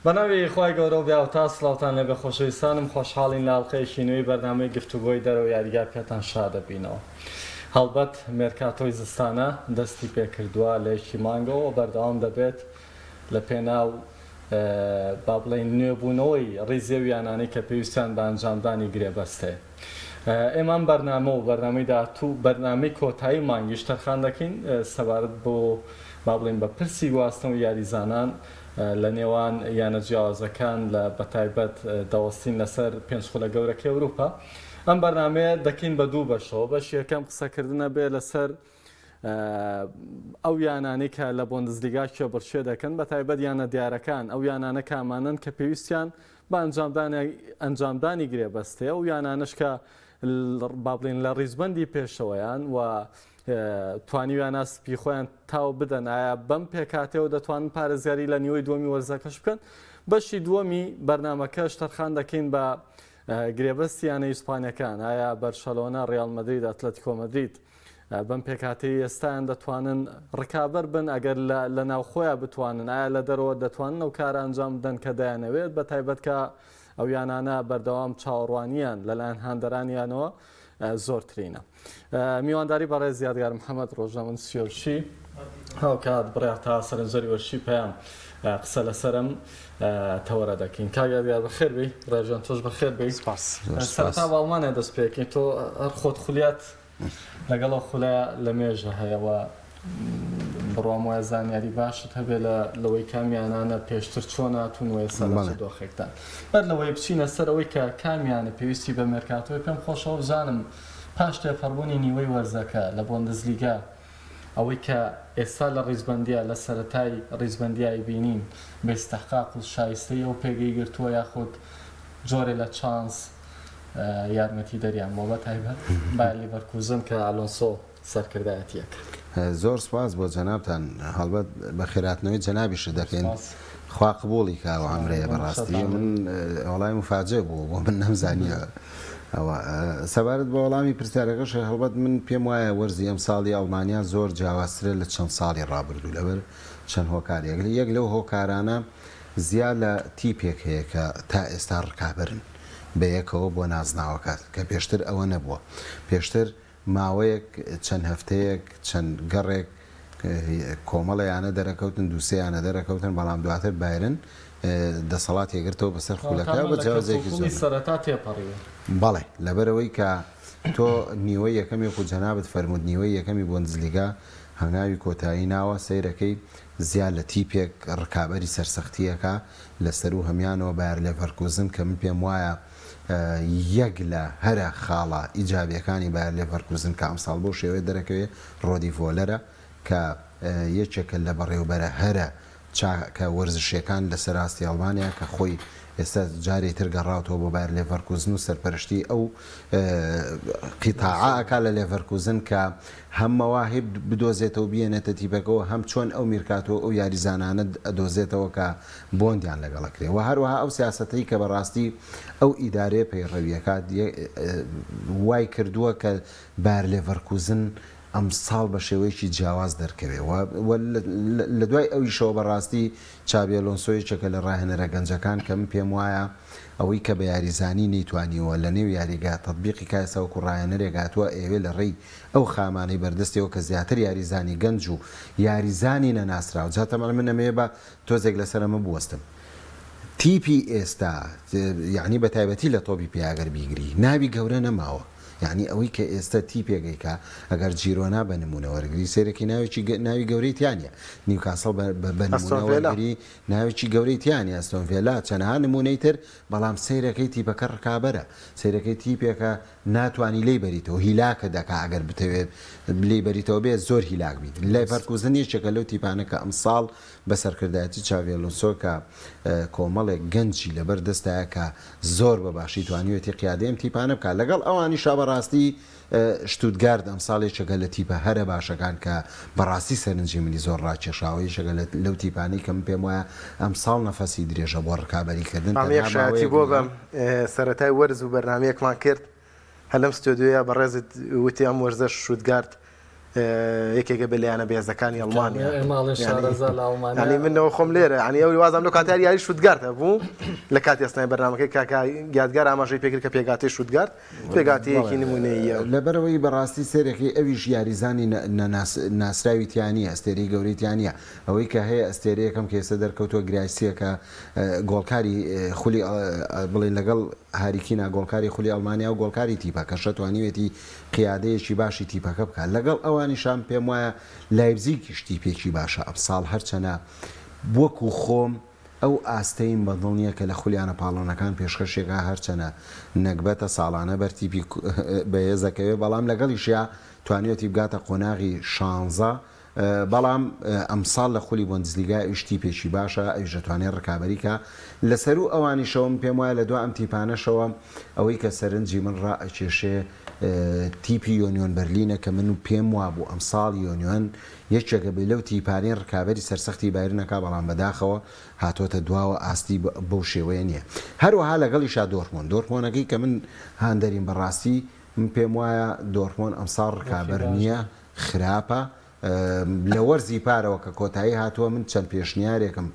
بەناوی خوای گەورە و بێهاوتا سڵاوتان لێبێ خۆشەویستانم خۆشحاڵین لە ئەڵقەیەکی نوێی بەرنامەی گفتوگۆی دەرەوە یاریگا پێتان شادەبینەوە هەڵبەت مێرکاتۆی زستانە دەستی پێکردووە لە یەکی مانگەوە بەردەوام دەبێت لە پێناو با بڵێین نوێبوونەوەی ڕیزی ئەو یانانەی کە پێویستیان بە ئەنجامدانی گرێبەست هەیە. ئێمە ئەم بەرنامە و بەرنامەی داهاتوو بەرنامەی کۆتایی مانگیش تەرخان دەکەین سەبارەت بۆ با بڵێین بە پرسی گواستنەوەی یاریزانان لە نێوان یانە جیاوازەکان لە بەتایبەت دەوەستین لەسەر پێنج خولە گەورەکەی ئەوروپا. ئەم بەرنامەیە دەکەین بە دوو بەشەوە، بەشی یەکەم قسەکردنە بێ لەسەر ئەو یانانەی کە لە بۆندسلیگا کێبڕکێ دەکەن، بە تایبەت یانە دیارەکان، ئەو یانانە کامانەن کە پێویستیان بە ئەنجامدانی گرێبەست هەیە، ئەو یانانەش کە با بڵێین لە ڕیزبەندی پێشەوەیان و توانیویانە سپی خۆیان تاو بدەن، ئایا بەم پێکهاتەیەوە دەتوانن پارێزگاری لە نیوەی دووەمی وەرزەکەش بکەن؟ بەشی دووەمی بەرنامەکەش تەرخان دەکەین بە گرێبەستی یانە ئیسپانیەکان، ئایا بەرشەلۆنە، ڕیاڵ مەدرید، ئەتلەتیکۆ مەدرید بەم پێکهاتەی ئێستایان دەتوانن ڕکابەر بن ئەگەر لە ناوخۆیا بتوانن ئایا لە دەرەوە دەتوانن ئەو کارە ئەنجام بدەن کە دەیانەوێت بە تایبەت کە ئەو یانانە بەردەوام چاوەڕوانیان لەلایەن هاندەرانیانەوە زۆرترینە. میوانداری بەڕێز یادگار محەممەد ڕۆژنامەنووسی وەرزشی هاوکات بڕیار تا سەرنجەری وەرزشی پەیام قسە لەسەرم تەوەرە دەکەین کاک یادگار بەخێر بێی ڕێژان تۆش بەخێر بێی سپاس سەرەتا بە ئەڵمانیا دەست پێکەین تۆ هەر خۆت خولیات لەگەڵ ئەو خولە لە مێژە هەیە و بڕوام وایە زانیاری باشت هەبێ لە لەوەی کام یانانە پێشتر چۆن هاتوون و ئێستا لە چ دۆخێکدان. بەر لەوەی بچینە سەر ئەوەی کە کام یانە پێویستی بە مێرکاتۆیە پێم خۆشە بزانم پاش تێپەڕبوونی نیوەی وەرزەکە لە بۆندسلیگا ئەوەی کە ئێستا لە ڕیزبەندییە لە سەرەتای ڕیزبەندییە ئەیبینین بە ئیستحقاق و شایستەی ئەو پێگەی گرتووە یاخود جۆرێ لە چانس یارمەتیدەریان بووە بە تایبەت بایەر لیڤەرکوزن کە ئالۆنسۆ سەرکردایەتی ئەکرد. زۆر سوپاس بۆ جەنابتان هەڵبەت بەخێرهاتنەوەی جەنابیشت دەکەین خوا قبوڵی کا ئەو عەمرەیە بەڕاستی من وەڵای موفاجئ بوو بۆ من نەمزانیە ئەوە سەبارەت بە وەڵامی پرسیارەکەش هەڵبەت من پێم وایە وەرزی ئەمساڵی ئەڵمانیا زۆر جیاوازترە لە چەند ساڵی ڕابردوو لەبەر چەند هۆکارێک یەک لەو هۆکارانە زیا لە تیپێک هەیە کە تا ئێستا ڕکابەرن بەیەکەوە بۆ نازناوەکە کە پێشتر ئەوە نەبووە پێشتر ماوەیەک، چەند هەفتەیەک، چەند گەڕێک کۆمەڵە یانە دەرەکەوتن، دوو سێ یانە دەرەکەوتن، بەڵام دواتر بایرن دەسەڵاتی گرتەوە بەسەر خولەکە بە جیاوازییەکی زۆر. سەرەتا تێپەڕیوە. بەڵێ، لەبەرئەوەی کە تۆ نیوەی یەکەمی وەکو جەنابت فەرمووت نیوەی یەکەمی بۆندزلیگا هەنگاوی کۆتایی ناوە، سەیرەکەی زیا لە تیپێک ڕکابەری سەرسەختییەکە لە سەروو هەمیانەوە بایەر لێڤەرکوزن کە من پێموایە یەک لە هەرە خاڵە ئیجابیەکانی بایەر لێڤەرکوزن کە ئەمساڵ بەو شێوەیە دەرەکەوێ ڕۆدی ڤۆلەرە کە یەکێکە لە بەڕێوبەرە هەرە چاکە وەرزشیەکان لەسەر ئاستی ئەڵمانیا کە خۆی ئێستا جارێ تر گەڕاوتەوە بۆ بایەر لێڤەرکوزن و سەرپەرشتی ئەو قیتاعە ئەکا لە لێڤەرکوزن کە هەم مەواهیب بدۆزێتەوە بیەنێتە تیپەکەوە هەم چۆن ئەو میرکاتۆ ئەو یاریزانانە ئەدۆزێتەوە کە بۆندیان لەگەڵ ئەکرێ وە هەروەها ئەو سیاسەتەی کە بەڕاستی ئەو ئیدارەیە پەیڕەوی ئەکات وای کردووە کە بایەر لێڤەرکوزن ئەمساڵ بە شێوەیەکی جیاواز دەرکەوێ و لە دوای ئەویشەوە بەڕاستی چابی ئەلۆنسۆ یەکێکە لە ڕاهێنەرە گەنجەکان کە من پێم وایە ئەوەی کە بە یاریزانی نەیتوانیوە لە نێو یاریگا تەتبیقی کا ئێستا وەکو ڕاهێنەرێک هاتووە ئەیەوێ لە ڕێی ئەو خامانەی بەردەستیەوە کە زیاتر یاریزانی گەنج و یاریزانی نەناسراو جا تەبعەن من ئەمەوێ بە تۆزێک لەسەر ئەمە بوەستم. تیپی ئێستا یەعنی بە تایبەتی لە تۆپی پێ ئەگەر بیگری ناوی گەورە نەماوە یەعنی ئەوەی کە ئێستا تیپێک ئەیکا ئەگەر جیرۆنا بە نموونە وەرگری سەیرەکی ناوێکی ناوی گەورەی تیا نیە نیوکاسڵ بە بە نموونە ئەستۆن ڤێلا. وەرگری ناوێکی گەورەی تیا نیە ئەستۆن ڤێلا چەنەها نموونەی تر بەڵام سەیرەکەی تیپەکە ڕکابەرە سەیرەکەی تیپێکە ناتوانی لێی بەریتەوە هیلاکت دەکا ئەگەر بتەوێت لێی بەریتەوە بێ زۆر هیلاک بیت لێڤەرکوزن یەکێکە لەو تیپانە کە ئەمساڵ بە سەرکردایەتی چاڤی ئەلۆنسۆ کە کۆمەڵێک گەنجی لەبەر دەستایە کە زۆر بە باشی توانیوێتی قیادەی ئەم تیپانە بکات لەگەڵ ئەوانیشا بەڕاستی شتوتگارت ئەمساڵ یەکێکە لە تیپە هەرە باشەکان کە بەڕاستی سەرنجی منی زۆر ڕاکێشاوە یەکێکە لەو تیپانەی کە من پێم وایە ئەمساڵ نەفەسی درێژە بۆ ڕکابەری کردن مامە یەک تەنها شایەتی ماوەیەک بۆ نییە. بەم سەرەتای وەرز و بەرنامەیەکمان کرد هەر لەم ستۆدیۆیە بەڕێزت وتی ئەم وەرزەش شوتگارت. یەکێکە بێ لە یانە بەهێزەکانی ئەڵمانیا. ئێمە ئەڵێن شارەزا لە ئەڵمانیا. یانی من ئەوە خۆم لێرە یانی ئەو وازم لەو کاتە یاری شوتگارت هەبوو لە کاتی ئەسنای بەرنامەکەی کاکە یادگار ئاماژەی پێکرد کە پێکهاتەی شوتگارت پێکهاتەیەکی نمونەییە. لەبەرئەوەی بەڕاستی سەیرەکەی ئەویش یاریزانی ناسراوی تیا نییە ئەستێرەی گەورەی تیا نییە ئەوەی کە هەیە ئەستێرەیەکەم کە ئێستا دەرکەوتووە گرایسیە کە گۆڵکاری خولی بڵێن لەگەڵ هاریکینا گۆڵکاری خولی ئەڵمانیا و گۆڵکاری تیپەکەشە توانیوێتی قیادەیەکی باشی تیپەکە بکات لەگەڵ ئەوانیشا من پێم وایە لایپزیگیش تیپێکی باشە ئەمساڵ هەرچەنە وەکو خۆم ئەو ئاستەیم بەدڵ نیە کە لە خولیانە پاڵەونەکان پێشکەشێکا هەرچەنە نەگبەتە ساڵانە بەر تیپی بەهێزەکەوێ بەڵام لەگەڵیشیا توانیوەتی بگاتە قۆناغی شانزە بەڵام ئەمساڵ لە خولی بۆندسلیگا ئەویش تیپێکی باشە، ئەویش دەتوانێت رکابەری کا. لە سەروو ئەوانیشەوە من پێم وایە لە دوا ئەم تیپانەشەوە ئەوەی کە سەرنجی من رائەکێشێ تیپی یۆنیۆن بەرلینە کە من پێم وابوو ئەمساڵ یۆنیۆن یەکێکە بێ لەو تیپانەی رکابەری سەرسەختی بایرن ئەکا بەڵام بەداخەوە هاتۆتە دواوە ئاستی بەو شێوەیە نییە. هەروەها لەگەڵیشا دۆرتمۆند، دۆرتمۆنەکەی کە من هاندەریم بەڕاستی من پێم وایە دۆرتمۆند ئەمساڵ رکابەر نییە خراپە، لە وەرزی پارەوە کە کۆتایی هاتووە من چەند پێشنیارێکم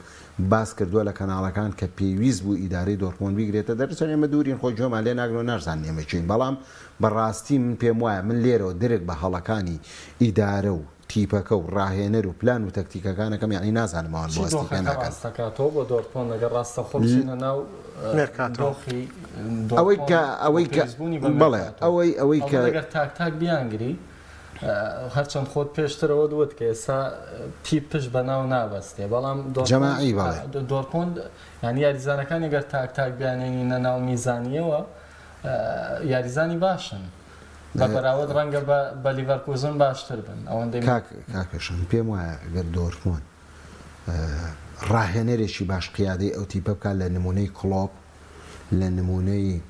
باس کردووە لە کەناڵەکان کە پێویست بوو ئیدارەی دۆرتمۆند بیگرێتە دەر، چەند ئێمە دوورین خۆ گوێمان لێ ناگرن و ناشزانن ئێمە کێین، بەڵام بە ڕاستی من پێم وایە من لێرەوە درک بە هەڵەکانی ئیدارە و تیپەکە و ڕاهێنەر و پلان و تەکتیکەکانەکەم یەعنی نازانم ئەوان بۆ هەستی چی پێ دۆخەکە ناکەن. ڕاست دەکاتەوە بۆ دۆرتمۆند ئەگەر ڕاستەوخۆ بچینە ناو مێرکاتۆ. دۆخی ئەوەی دۆرتمۆند کە و ئەوەی کە پێویستبوونی بە بەڵێ مێرکاتۆ ئەوەی ئەوەی کە ئەڵبەت ئەگەر تاک تاک بیانگری هەرچەند خۆت پێشتر ئەوەت وت کە ئێستا تیپ پشت بە ناو نابەستێ بەڵام دۆرتمۆند جەماعی بەڵێ. دۆرتمۆند یانی یاریزانەکانی گەر تاک تاک بیانێنینە ناو میزانیەوە یاریزانی باشن بە بەراورد ڕەنگە بە بە لیڤەرکوزن باشتر بن ئەوەندەی من کاک کاک پێشەنگ پێم وایە گەر دۆرتمۆند ڕاهێنەرێکی باش قیادەی ئەو تیپە بکات لە نمونەی کڵۆپ لە نموونەی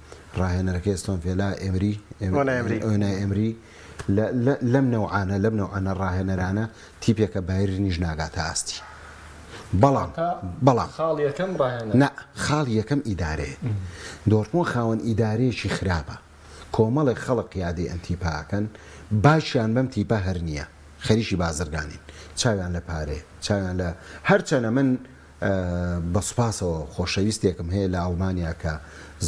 ڕاهێنەرەکەی ئەستۆن ڤێلا، ئێمری، ئۆنای ئێمری. ئۆنای ئێمری، لە لە لەم نەوعانە، لەم نەوعانە ڕاهێنەرانە تیپێکە بایرنیش ناگاتە ئاستی. بەڵام، واتە بەڵام. خاڵی یەکەم ڕاهێنەر. نا، خاڵی یەکەم ئیدارەیە. دۆرتمۆند خاوەن ئیدارەیەکی خراپە. کۆمەڵێک خەڵک قیادەی ئەم تیپە ئەکەن، باکیان بەم تیپە هەر نییە. خەریکی بازرگانین. چاویان لە پارەیە. چاویان لە، هەرچەنە من بە سوپاسەوە خۆشەویستێکم هەیە لە ئەڵمانیا کە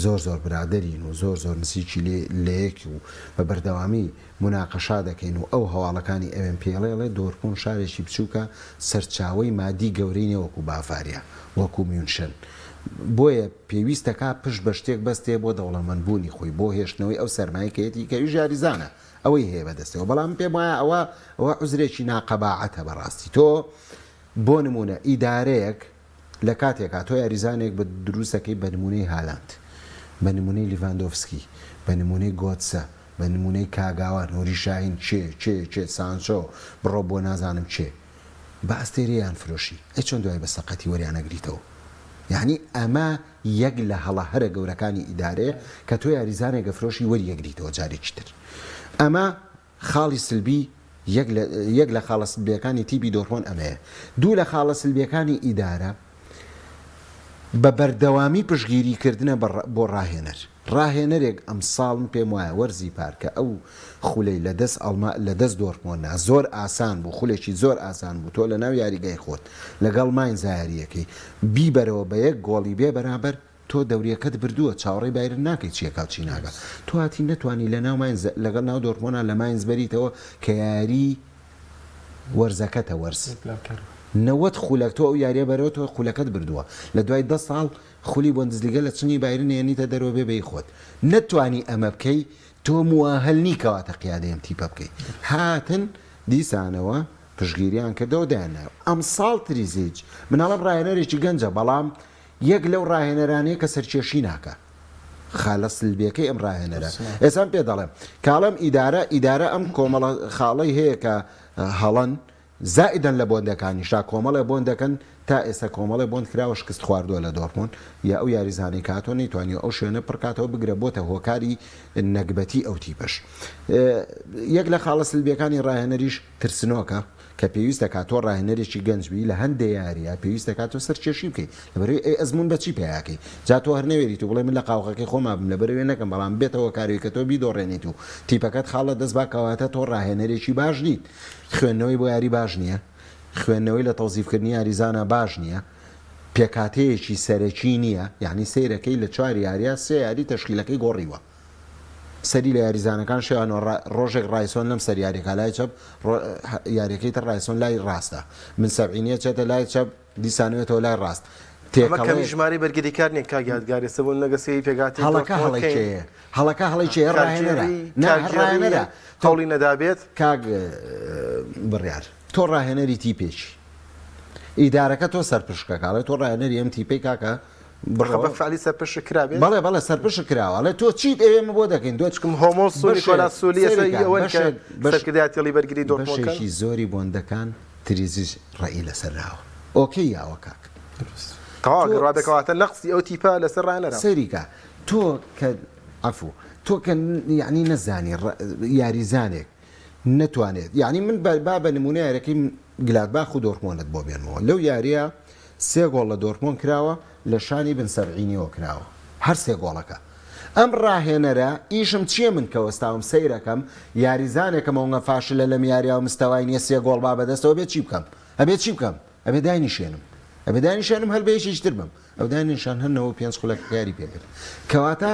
زۆر زۆر برادەرین و زۆر زۆر نزیکی لەیەک و بە بەردەوامی موناقەشا دەکەین و ئەو هەواڵەکانی ئەوێم پێ ئەڵێ ئەڵێ دۆرتمۆند شارێکی بچووکە سەرچاوەی مادی گەورەی نیە وەکو باڤاریا وەکو میونشن بۆیە پێویستەکا پشت بە شتێک بەستێ بۆ دەوڵەمەند بوونی خۆی بۆ هێشتنەوەی ئەو سەرمایەی کە هەیەتی کە ئەویش یاریزانە ئەوەی هەیە بەدەستەوە بەڵام من پێم وایە ئەوە ئەوە عوزرێکی ناقەباعەتە بەڕاستی تۆ بۆ نموونە ئیدارەیەک لە کاتێکا تۆ یاریزانێک بە دروست دەکەی بە نموونەی هالاند، بە نموونەی لیڤاندۆڤسکی، بە نموونەی گۆتسە، بە نموونەی کاگاوا، نوری شاهین، کێ، کێ، کێ، سانچۆ، بڕۆ بۆ نازانم کێ. بە ئەستێرەیان فرۆشی. ئەی چۆن دوای بە سەقەتی وەریان ئەگریتەوە؟ یانی ئەمە یەک لە هەڵە هەرە گەورەکانی ئیدارەیە کە تۆ یاریزانێک ئەفرۆشی وەریەگریتەوە جارێکی تر. ئەمە خاڵی سلبی یەک لە یەک لە خاڵە سلبیەکانی تیپی دۆرتمۆند ئەمەیە. دوو لە خاڵە سلبیەکانی ئیدارە بە بەردەوامی پشتگیری کردنە بە بۆ ڕاهێنەر. ڕاهێنەرێک ئەمساڵ من پێم وایە وەرزی پار کە ئەو خولەی لە دەست ئەڵما لە دەست دۆرتمۆند نا زۆر ئاسان بوو خولێکی زۆر ئاسان بوو تۆ لە ناو یاریگای خۆت لەگەڵ ماینزا یارییەکەی بیبەرەوە بە یەک گۆڵی بێ بەرامبەر تۆ دەوریەکەت بردووە چاوەڕێی بایرن ناکەی چی ئەکا و چی ناکا تۆ هاتی نەتوانی لە ناو ماینز لەگەڵ ناو دۆرتمۆنا لە ماینز بەریتەوە کە یاری وەرزەکەتە وەرز 90 خولەک تۆ ئەو یاریە بەرەوە تۆ خولەکەت بردووە لە دوای دە ساڵ خولی بۆندزلیگە لە چنگی بایرن هێنیتە دەرەوە بێ بەی خۆت نەتوانی ئەمە بکەی تۆ مواهل نی کەواتە قیادەی ئەم تیپە بکەی هاتن دیسانەوە پشگیریان کردەوە دایاننایەوە ئەمساڵ تریزیج مناڵم ڕاهێنەرێکی گەنجە بەڵام یەک لەو ڕاهێنەرانەیە کە سەرکێشی ناکا. خالە سلبیەکەی ئەم ڕاهێنەرە. ئێستا من پێت دەڵێم. کاڵم ئیدارە ئیدارە ئەم کۆمەڵە خاڵەی هەیە کە هەڵەن زائیدەن لە بۆندەکانیشدا کۆمەڵێ بۆند دەکەن تا ئێستا کۆمەڵێ بۆند کراوە شکست خواردووە لە دۆرتمۆند یا ئەو یاریزانەی کە هاتووە نەیتوانیوە ئەو شوێنە پڕکاتەوە بگرە بۆتە هۆکاری نەگبەتی ئەو تیپەش. یەک لە خاڵە سلبیەکانی ڕاهێنەریش ترسنۆکە. کە پێویست دەکات تۆ ڕاهێنەرێکی گەنج بی لە هەندێ یارییا پێویست دەکات تۆ سەرکێشی بکەی لەبەرئەوەی ئەی ئەزموون بە چی پەیاکەی جا تۆ هەر نەوێریت و بڵێی من لە قاوغەکەی خۆما بم لەبەرئەوەی نەکەم بەڵام بێتە هۆکارەوەی کە تۆ بیدۆڕێنیت و تیپەکەت خاڵ لە دەست با کەواتە تۆ ڕاهێنەرێکی باش نیت خوێندنەوەی بۆ یاری باش نییە خوێندنەوەی لە تەوزیفکردنی یاریزانا باش نییە پێکهاتەیەکی سەرەکی نییە یانی سەیرەکەی لە چوار یاریا سێ یاری تەشکیلەکەی گۆڕیوە. سەری لە یاریزانەکان شێوانوە ڕۆژێک ڕایسۆن لەم سەر یاریەکە لای چەپ یاریەکەی تر ڕایسۆن لای ڕاستە من سەبعینیە چێتە لای چەپ دیسانەوێتەوە لای ڕاست ئەمە کەمی ژمارەی بەرگریکار نییە کاک یادگار ئێستا بۆ نمونە گەر سەیری پێکهاتەی هەڵەکە دۆرتمۆند هەڵەی کەین کێیە هەڵەکە هەڵەی کێیە ڕاهێنەرە کارگێڕی نا هەر کارگێڕی ڕاهێنەرە تۆ هەوڵی نەدابێت. کاک بڕیار تۆ ڕاهێنەری تیپێکی ئیدارەکە تۆ سەرپشکەکە ئەڵێ تۆ ڕاهێنەری ئەم تیپەی کاکە بڕۆ. بە فعلی سەرپشک کرابێت؟ بەڵێ بەڵێ سەرپشک کراوە ئەڵێ تۆ چیت ئەوێ ئێمە بۆ دەکەین تۆ چکم هۆمۆڵس و بەشێک نیکۆلاس سولی ئێستا سەیری کە ئەوەن کە بەشێک بەش سەرکردایەتی هێڵی بەرگری دۆرتمۆند کەن. بەشێکی زۆری بۆندەکان تریزیش ڕەئی لەسەر ناوە ئۆکەی یاوە کاک دروست. تەواو تۆ گەر وابێ کەواتە نەقسی ئەو تیپە لەسەر ڕاهێنەرە. سەیری کە تۆ کە عەفو تۆ کە یەعنی نەزانی ڕ یاریزانێک نەتوانێت یەعنی من با با بە نموونە یاریەکەی گلادباخ و دۆرتمۆندت بۆ بێنمەوە لەو یاریە سێ گۆڵ لە دۆرتمۆند کراوە لە شانی بن سەبعینیەوە کراوە هەر سێ گۆڵەکە ئەم ڕاهێنەرە ئیشم چیە من کە وەستاوم سەیرەکەم یاریزانێکم ئەونگە فاشلە لەم یاریە و مستەوای نیە سێ گۆڵ با بەدەستەوە بێ چی بکەم ئەبێ چی بکەم ئەبێ داینیشێنم ئەبێ داینیشێنم هەر بە یەکێکی تر بم ئەو داینیشان هەر 95 خولەکەکە یاری پێکرد کەواتە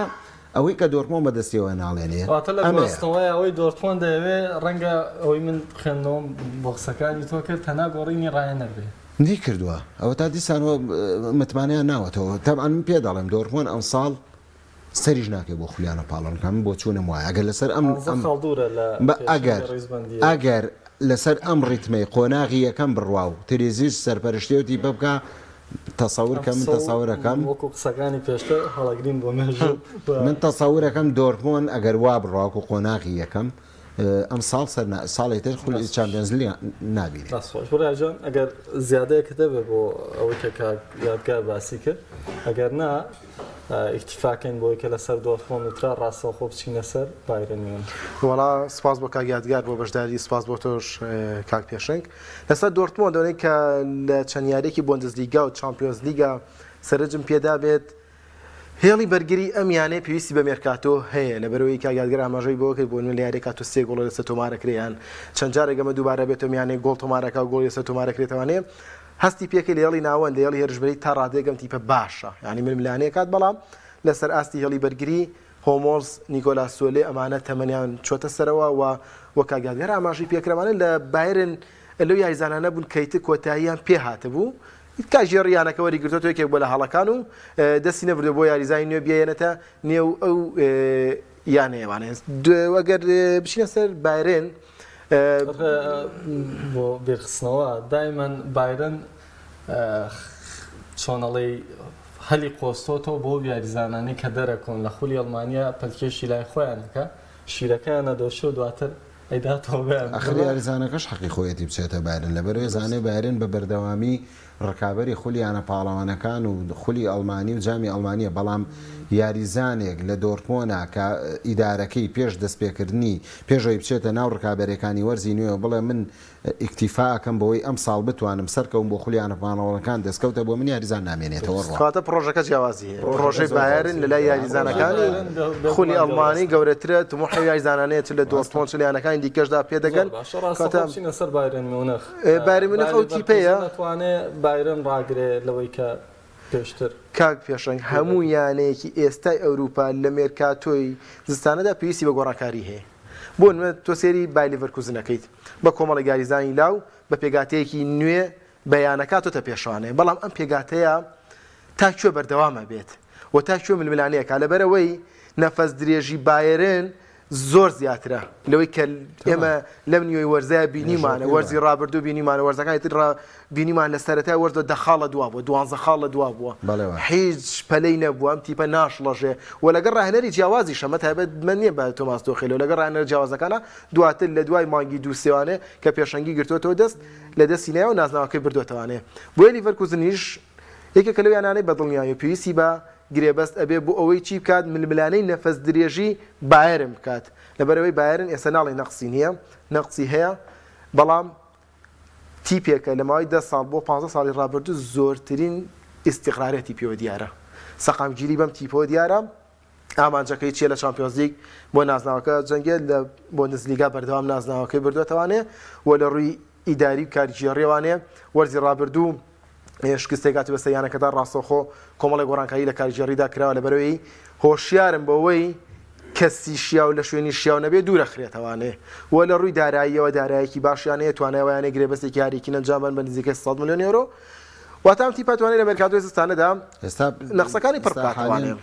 ئەوەی کە دۆرتمۆند بەدەستیەوە ناڵێنێ واتە لە ئەمەیە. گواستنەوەی ئەوەی دۆرتمۆند دەیەوێ ڕەنگە ئەوەی من خوێندنەوەم بۆ قسەکانی تۆ کرد تەنها گۆڕینی ڕاهێنەر بێ. نەیکردووە ئەوەتا دیسانەوە متمانەیان ناوەتەوە تەبعەن من پێ دەڵێم دۆرتمۆند ئەمساڵ سەریش ناکەی بۆ خولیانە پاڵەوانەکان من بۆچوونم وایە ئەگەر لەسەر ئەم پانزە ئەم خاڵ دوورە لە بە پێشەنگی ئەگەر ڕیزبەندییەوە. ئەگەر لەسەر ئەم ڕیتمەی قۆناغی یەکەم بڕوا و تریزیش سەرپەرشتی ئەو تیپە بکا تەسەور ئەم کە من قسە و تەسەورەکەم وەکو قسەکانی پێشتر هەڵەگرین بۆ مێژوو و من تەسەورەکەم دۆرتمۆند ئەگەر وا بڕوا وەکو قۆناغی یەکەم ئەمساڵ سەر ساڵی تر خولی چامپیۆنز لیگ نابینێ. دەست خۆش برا جان ئەگەر زیادەیەکت هەبێ بۆ ئەوەی کە کاک یادگار باسی کرد ئەگەر نا ئیکتیفاکەین بۆی کە لەسەر دۆرتمۆند وترا ڕاستەوخۆ بچینە سەر بایرن میونخ. وەڵا سپاس بۆ کاک یادگار بۆ بەشداری سپاس بۆ تۆش کاک پێشەنگ لەسەر دۆرتمۆند ئەوەی کە لە چەند یاریەکی بۆندسلیگا و چامپیۆنزلیگا سەرنجم پێدا بێت هێڵی بەرگری ئەم یانەیە پێویستی بە مێرکاتۆ هەیە، لەبەرئەوەی کاک یادگار ئاماژەی بەوە کرد بۆ نمونە لە یارییەکا تۆ سێ گۆڵی لەسەر تۆمارەکرێ یان چەند جارێک ئەمە دووبارە بێتەوە ئەم یانەیە گۆڵ تۆمارەکا و گۆڵی لەسەر تۆمارەکرێتەوانێ هەستی پێکەی لە هێڵی ناوەند لە هێڵی هێرشبەری تا ڕادەیەک ئەم تیپە باشە یانی ململانێ کات بەڵام لەسەر ئاستی هێڵی بەرگری هۆمۆڵس نیکۆلاس سۆلێ ئەمانە تەمەنیان چۆتە سەرەوە و وەک کاک یادگار ئاماژەی پێکرد ئەمانە لە بایرن لەو یاریزانانە بوون کە ئیتر کۆتاییان پێ هاتبوو کاژێڕی یانەکە وەریگرتۆتەوە یەکێک بووە لە هەڵەکان و دەستی نەبردووە بۆ یاریزانی نوێ بیێنێتە نێو ئەو یانەیەوانێ ئەگەر بچینە سەر بایرن بۆ بیرخستنەوە دایمەن بایرن چۆنەڵی هەلی قۆستۆتەوە بۆ یاریزانانی کە دەرەکۆن لە خولی ئەڵمانیا پەلکێشی لای خۆیانەکە شیرەکەیانە دۆشێ و دواتر ئەیداتەوە بەیان. ئەخر یاریزانەکەش حەقی خۆیەتی بچێتە بایرن لەبەرئەوەی زانێ بایرن بە بەردەوامی ڕکابەری خولی یانە پاڵەوانەکان و خولی ئەڵمانی و جامی ئەڵمانیە بەڵام یاریزانێک لە دۆرتمۆنا کە ئیدارەکەی پێش دەستپێکردنی پێش ئەوەی بچێتە ناو ڕکابەرێکانی وەرزی نوێوە بڵێ من ئیکتیفا ئەکەم بەوەی ئەمساڵ بتوانم سەرکەوم بۆ خولی یانە پاڵەوانەکان دەستکەوتە بۆ من یاریزان نامێنێتەوە ڕوا. کەواتە پڕۆژەکە جیاوازی هەیە پڕۆژەی بایرن لەلای یاریزانەکانی خولی ئەڵمانی گەورەترە تموحی ئەو یاریزانانەیە چ لە دۆرتمۆند چ لە یانەکانی دیکەشدا پێدەگەن زۆر باشە ڕاستەوخۆ کەواتە بچینە سەر بایرن میونخ بایرن میونخ بایرن ئەو تیپەیە لیڤەرکوزن ئەتوانێ بایرن ڕاگرێ لەوەی کە پێشتر کاک پێشەنگ هەموو یانەیەکی ئێستای ئەوروپا لە مێرکاتۆی زستانەدا پێویستی بە گۆڕانکاری هەیە بۆ نمونە تۆ سەیری بای لیڤەرکوزن ئەکەیت بە کۆمەڵێک یاریزانی لاو بە پێکهاتەیەکی نوێ بە یانەکە هاتۆتە پێشوانێ بەڵام ئەم پێکهاتەیە تا کوێ بەردەوام ئەبێت و تا کوێ ململانێ ئەکات لەبەرئەوەی نەفەس درێژی بایرن زۆر زیاترە لەوەی کە ئێمە لەم نیوەی وەرزەیە بینیمانە وەرزی ڕابردوو بینیمانە وەرزەکانی تر بینیمان لە سەرەتای وەرزەوە دە خاڵ لە دوا بووە دوانزە خاڵ لە دوا بووە هیچ پەلەی نەبووە ئەم تیپە ناشڵەژێ و لەگەڵ ڕاهێنەری جیاوازیش ئەمە تایبەتمەند نییە بە تۆماس تۆخێلەوە لەگەڵ ڕاهێنەرە جیاوازەکانە دواتر لە دوای مانگی دوو سێوانێ کە پێشەنگی گرتووەتەوە دەست لە دەستی نایە و نازناوەکەی بردووەتەوانێ بۆیە لیڤەرکوزنیش یەکێکە لەو یانانەی بە دڵنیایی پێویستی بە گرێبەست ئەبێ بۆ ئەوەی چی بکات ململانێی نەفەس درێژی بایرن بکات لەبەرئەوەی بایرن ئێستا ناڵێی نەقسی نییە نەقسی هەیە بەڵام. تیپێکە لە ماوەی دە ساڵ بۆ پانزە ساڵی ڕابردوو زۆرترین ئیستیقرارێتی پێوە دیارە، سەقامگیری بەم تیپەوە دیارە، ئامانجەکەی چیە لە چامپیۆنزلیگ بۆ نازناوەکە جەنگێت، لە بۆندسلیگا بەردەوام نازناوەکەی بردووەتەوانێ و لە ڕووی ئیداری و کارگێڕیەوانێ وەرزی ڕابردوو شکستێک هات بەسەر یانەکەدا ڕاستەوخۆ کۆمەڵێک گۆڕانکاری لە کارگێڕیدا کراوە لەبەرەوەی هۆشیارن بەوەی کەسی شیاو لە شوێنی شیاو نەبێ دوورەخرێتەوانێ و لە ڕووی داراییەوە دارایەکی باشیان هەیە توانای ئەوەیان هەیە گرێبەستێکی هاریکین ئەنجام بەن بە نزیکەی 100 ملیۆن یۆرۆ واتە ئەم تیپە توانای لە مێرکاتۆی زستانەدا ئێستا نەقسەکانی پڕ ئێستا بکاتەوانێ. حالیەن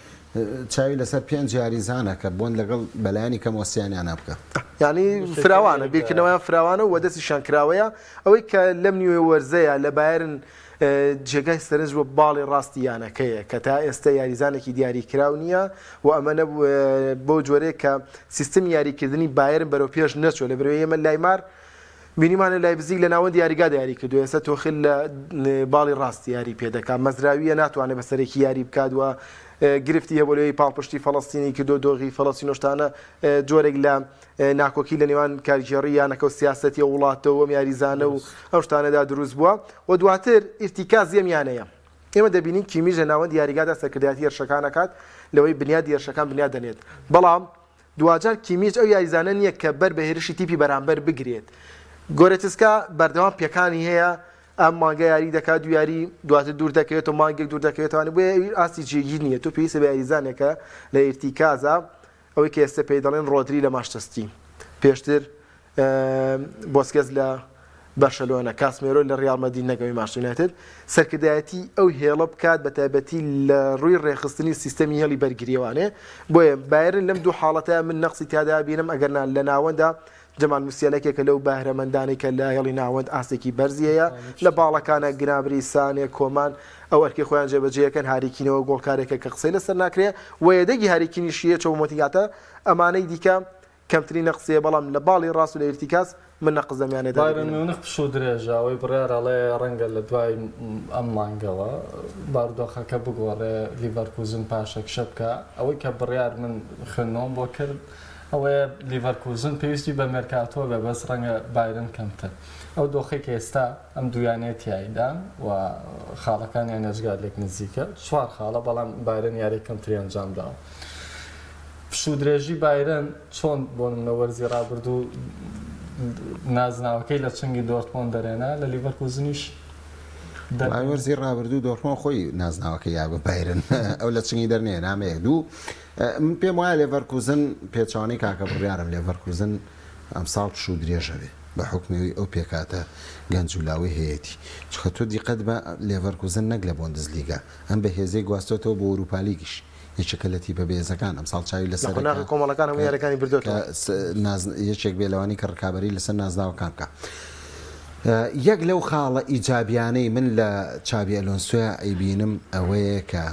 چاوی لەسەر پێنج یاریزانە کە بۆند لەگەڵ بەلایەنی کەمەوە سیانیانە بکە. یانی فراوانە بیرکردنەوەیان فراوانە و دەستیشیان کراوەیە ئەوەی کە لەم نیوەی وەرزەیا لە بایرن جێگای سەرنج بووە باڵی ڕاستی یانەکەیە کە تا ئێستا یاریزانێکی دیاریکراو نییە و ئەمە نەبوو بەو جۆرەیە کە سیستمی یاریکردنی بایرن بەرەو پێش نەچووە لە بەرەوەی ئێمە لایمار بینیمانە لایپزیگ لە ناوەندی یاریگادا یاری کردووە ئێستا تۆخل لە باڵی ڕاست یاری پێدەکات مەزراویە ناتوانێت بە سەرێکی یاری بکات و گرفتی هەبوو لەوەی پاڵپشتی فەڵەستینی کردو دۆغی فەڵەستین و شتانە جۆرێک لە ناکۆکی لە نێوان کارگێڕی یانەکە و سیاسەتی ئەو وڵاتە و ئەم یاریزانە و ئەو شتانەدا دروست بووە و دواتر ئیرتیکازی ئەم یانەیە. ئێمە دەبینین کیمیش لە ناوەندی یاریگادا سەرکردایەتی هێرشەکان ئەکات لەوەی بنیادی هێرشەکان بنیاد دەنێت بەڵام دواجار کیمیچ ئەو یاریزانە نییە کە بەر بە هێرشی تیپی بەرامبەر بگرێت گۆرێتسکا بەردەوام پێکانی هەیە ئەم مانگە یاری دەکات دوو یاری دواتر دوور دەکەوێتەوە مانگێک دوور دەکەوێتەوە بۆیە ئاستی جێگیر نییە تۆ پێویستە بە یاریزانێکە لە ئیرتیکازە ئەوەی کە ئێستا پێی دەڵێن ڕۆدری لە مانچستەر سیتی، پێشتر بۆسکێس لە بەرشەلۆنە، کاسمێرۆ لە ڕیاڵ مەدرید نەک ئەوەی مانچستەر یونایتد، سەرکردایەتی ئەو هێڵە بکات بە تایبەتی لە ڕووی ڕێکخستنی سیستەمی هێڵی بەرگرییەوانێ، بۆیە بایرن لەم دوو حاڵەتە من نەقسی تیادا بینم ئەگەرنا لە ناوەندا جەمال موسیالا یەکێکە لەو بەهرەمەندانەی کە لە هێڵی ناوەند ئاستێکی بەرزی هەیە، لە باڵەکانە گنابری، سانێ، کۆمان ئەو ئەرکەی خۆیان جێبەجێ ئەکەن، هاری کینەوە گۆڵکارێکە کە قسەی لەسەر ناکرێ و یەدەگی هاری کینیش هەیە چۆپۆمۆتینگ هاتە، ئەمانەی دیکە کەمترین نەقس هەیە، بەڵام لە باڵی ڕاست و لە ئیرتیکاز من نەقس لەم یانەیەدا بایرن دەبینم. میونخ پشوو درێژە، ئەوەی بڕیارە ئەڵێ ڕەنگە لە دوای ئەم مانگەوە بارودۆخەکە بگۆڕێ، لیڤەرکوزن پاشەکشە بکا، ئەوەی کە بڕیار من خوێندنەوەم بۆ کرد ئەوەیە لیڤەرکوزن پێویستی بە مێرکاتۆ بێ بەس ڕەنگە بایرن کەمتر. ئەو دۆخەی کە ئێستا ئەم دوو یانەیە تیایدان و خاڵەکانیان ئێجگار لێک نزیکە، چوار خاڵە بەڵام بایرن یاریی کەمتری ئەنجامداوە. پشوودرێژی بایرن چۆن بۆ نمونە وەرزی ڕابردوو نازناوەکەی لە چنگی دۆرتمۆند دەرێنا لە لیڤەرکوزنیش وڵای وەرزی ڕابردوو دۆرتمۆند خۆی نازناوەکەی یا بە بایرن ئەو لە چنگی دەرنێنا ئەمە یەک دوو من پێم وایە لێڤەرکوزن پێچەوانەی کاکە بڕیارم لێڤەرکوزن ئەمساڵ پشوو درێژە بێ بە حوکمی ئەوەی ئەو پێکهاتە گەنج و لاوەی هەیەتی چونکە تۆ دیقەت بە لێڤەرکوزن نەک لە بۆندسلیگا ئەم بەهێزەی گواستۆتەوە بۆ ئەوروپالیگیش یەکێکە لە تیپە بەهێزەکان ئەمساڵ چاوی لە لەسەرە قۆناغی کە کۆمەڵەکان هەموو کە یاریەکانی کە بردۆتەوە. ناز یەکێک بێ لەوانەی کە ڕکابەری لەسەر نازناوەکان بکا یەک لەو خاڵە ئیجابیانەی من لە چابی ئەلۆنسۆیا ئەیبینم ئەوەیە کە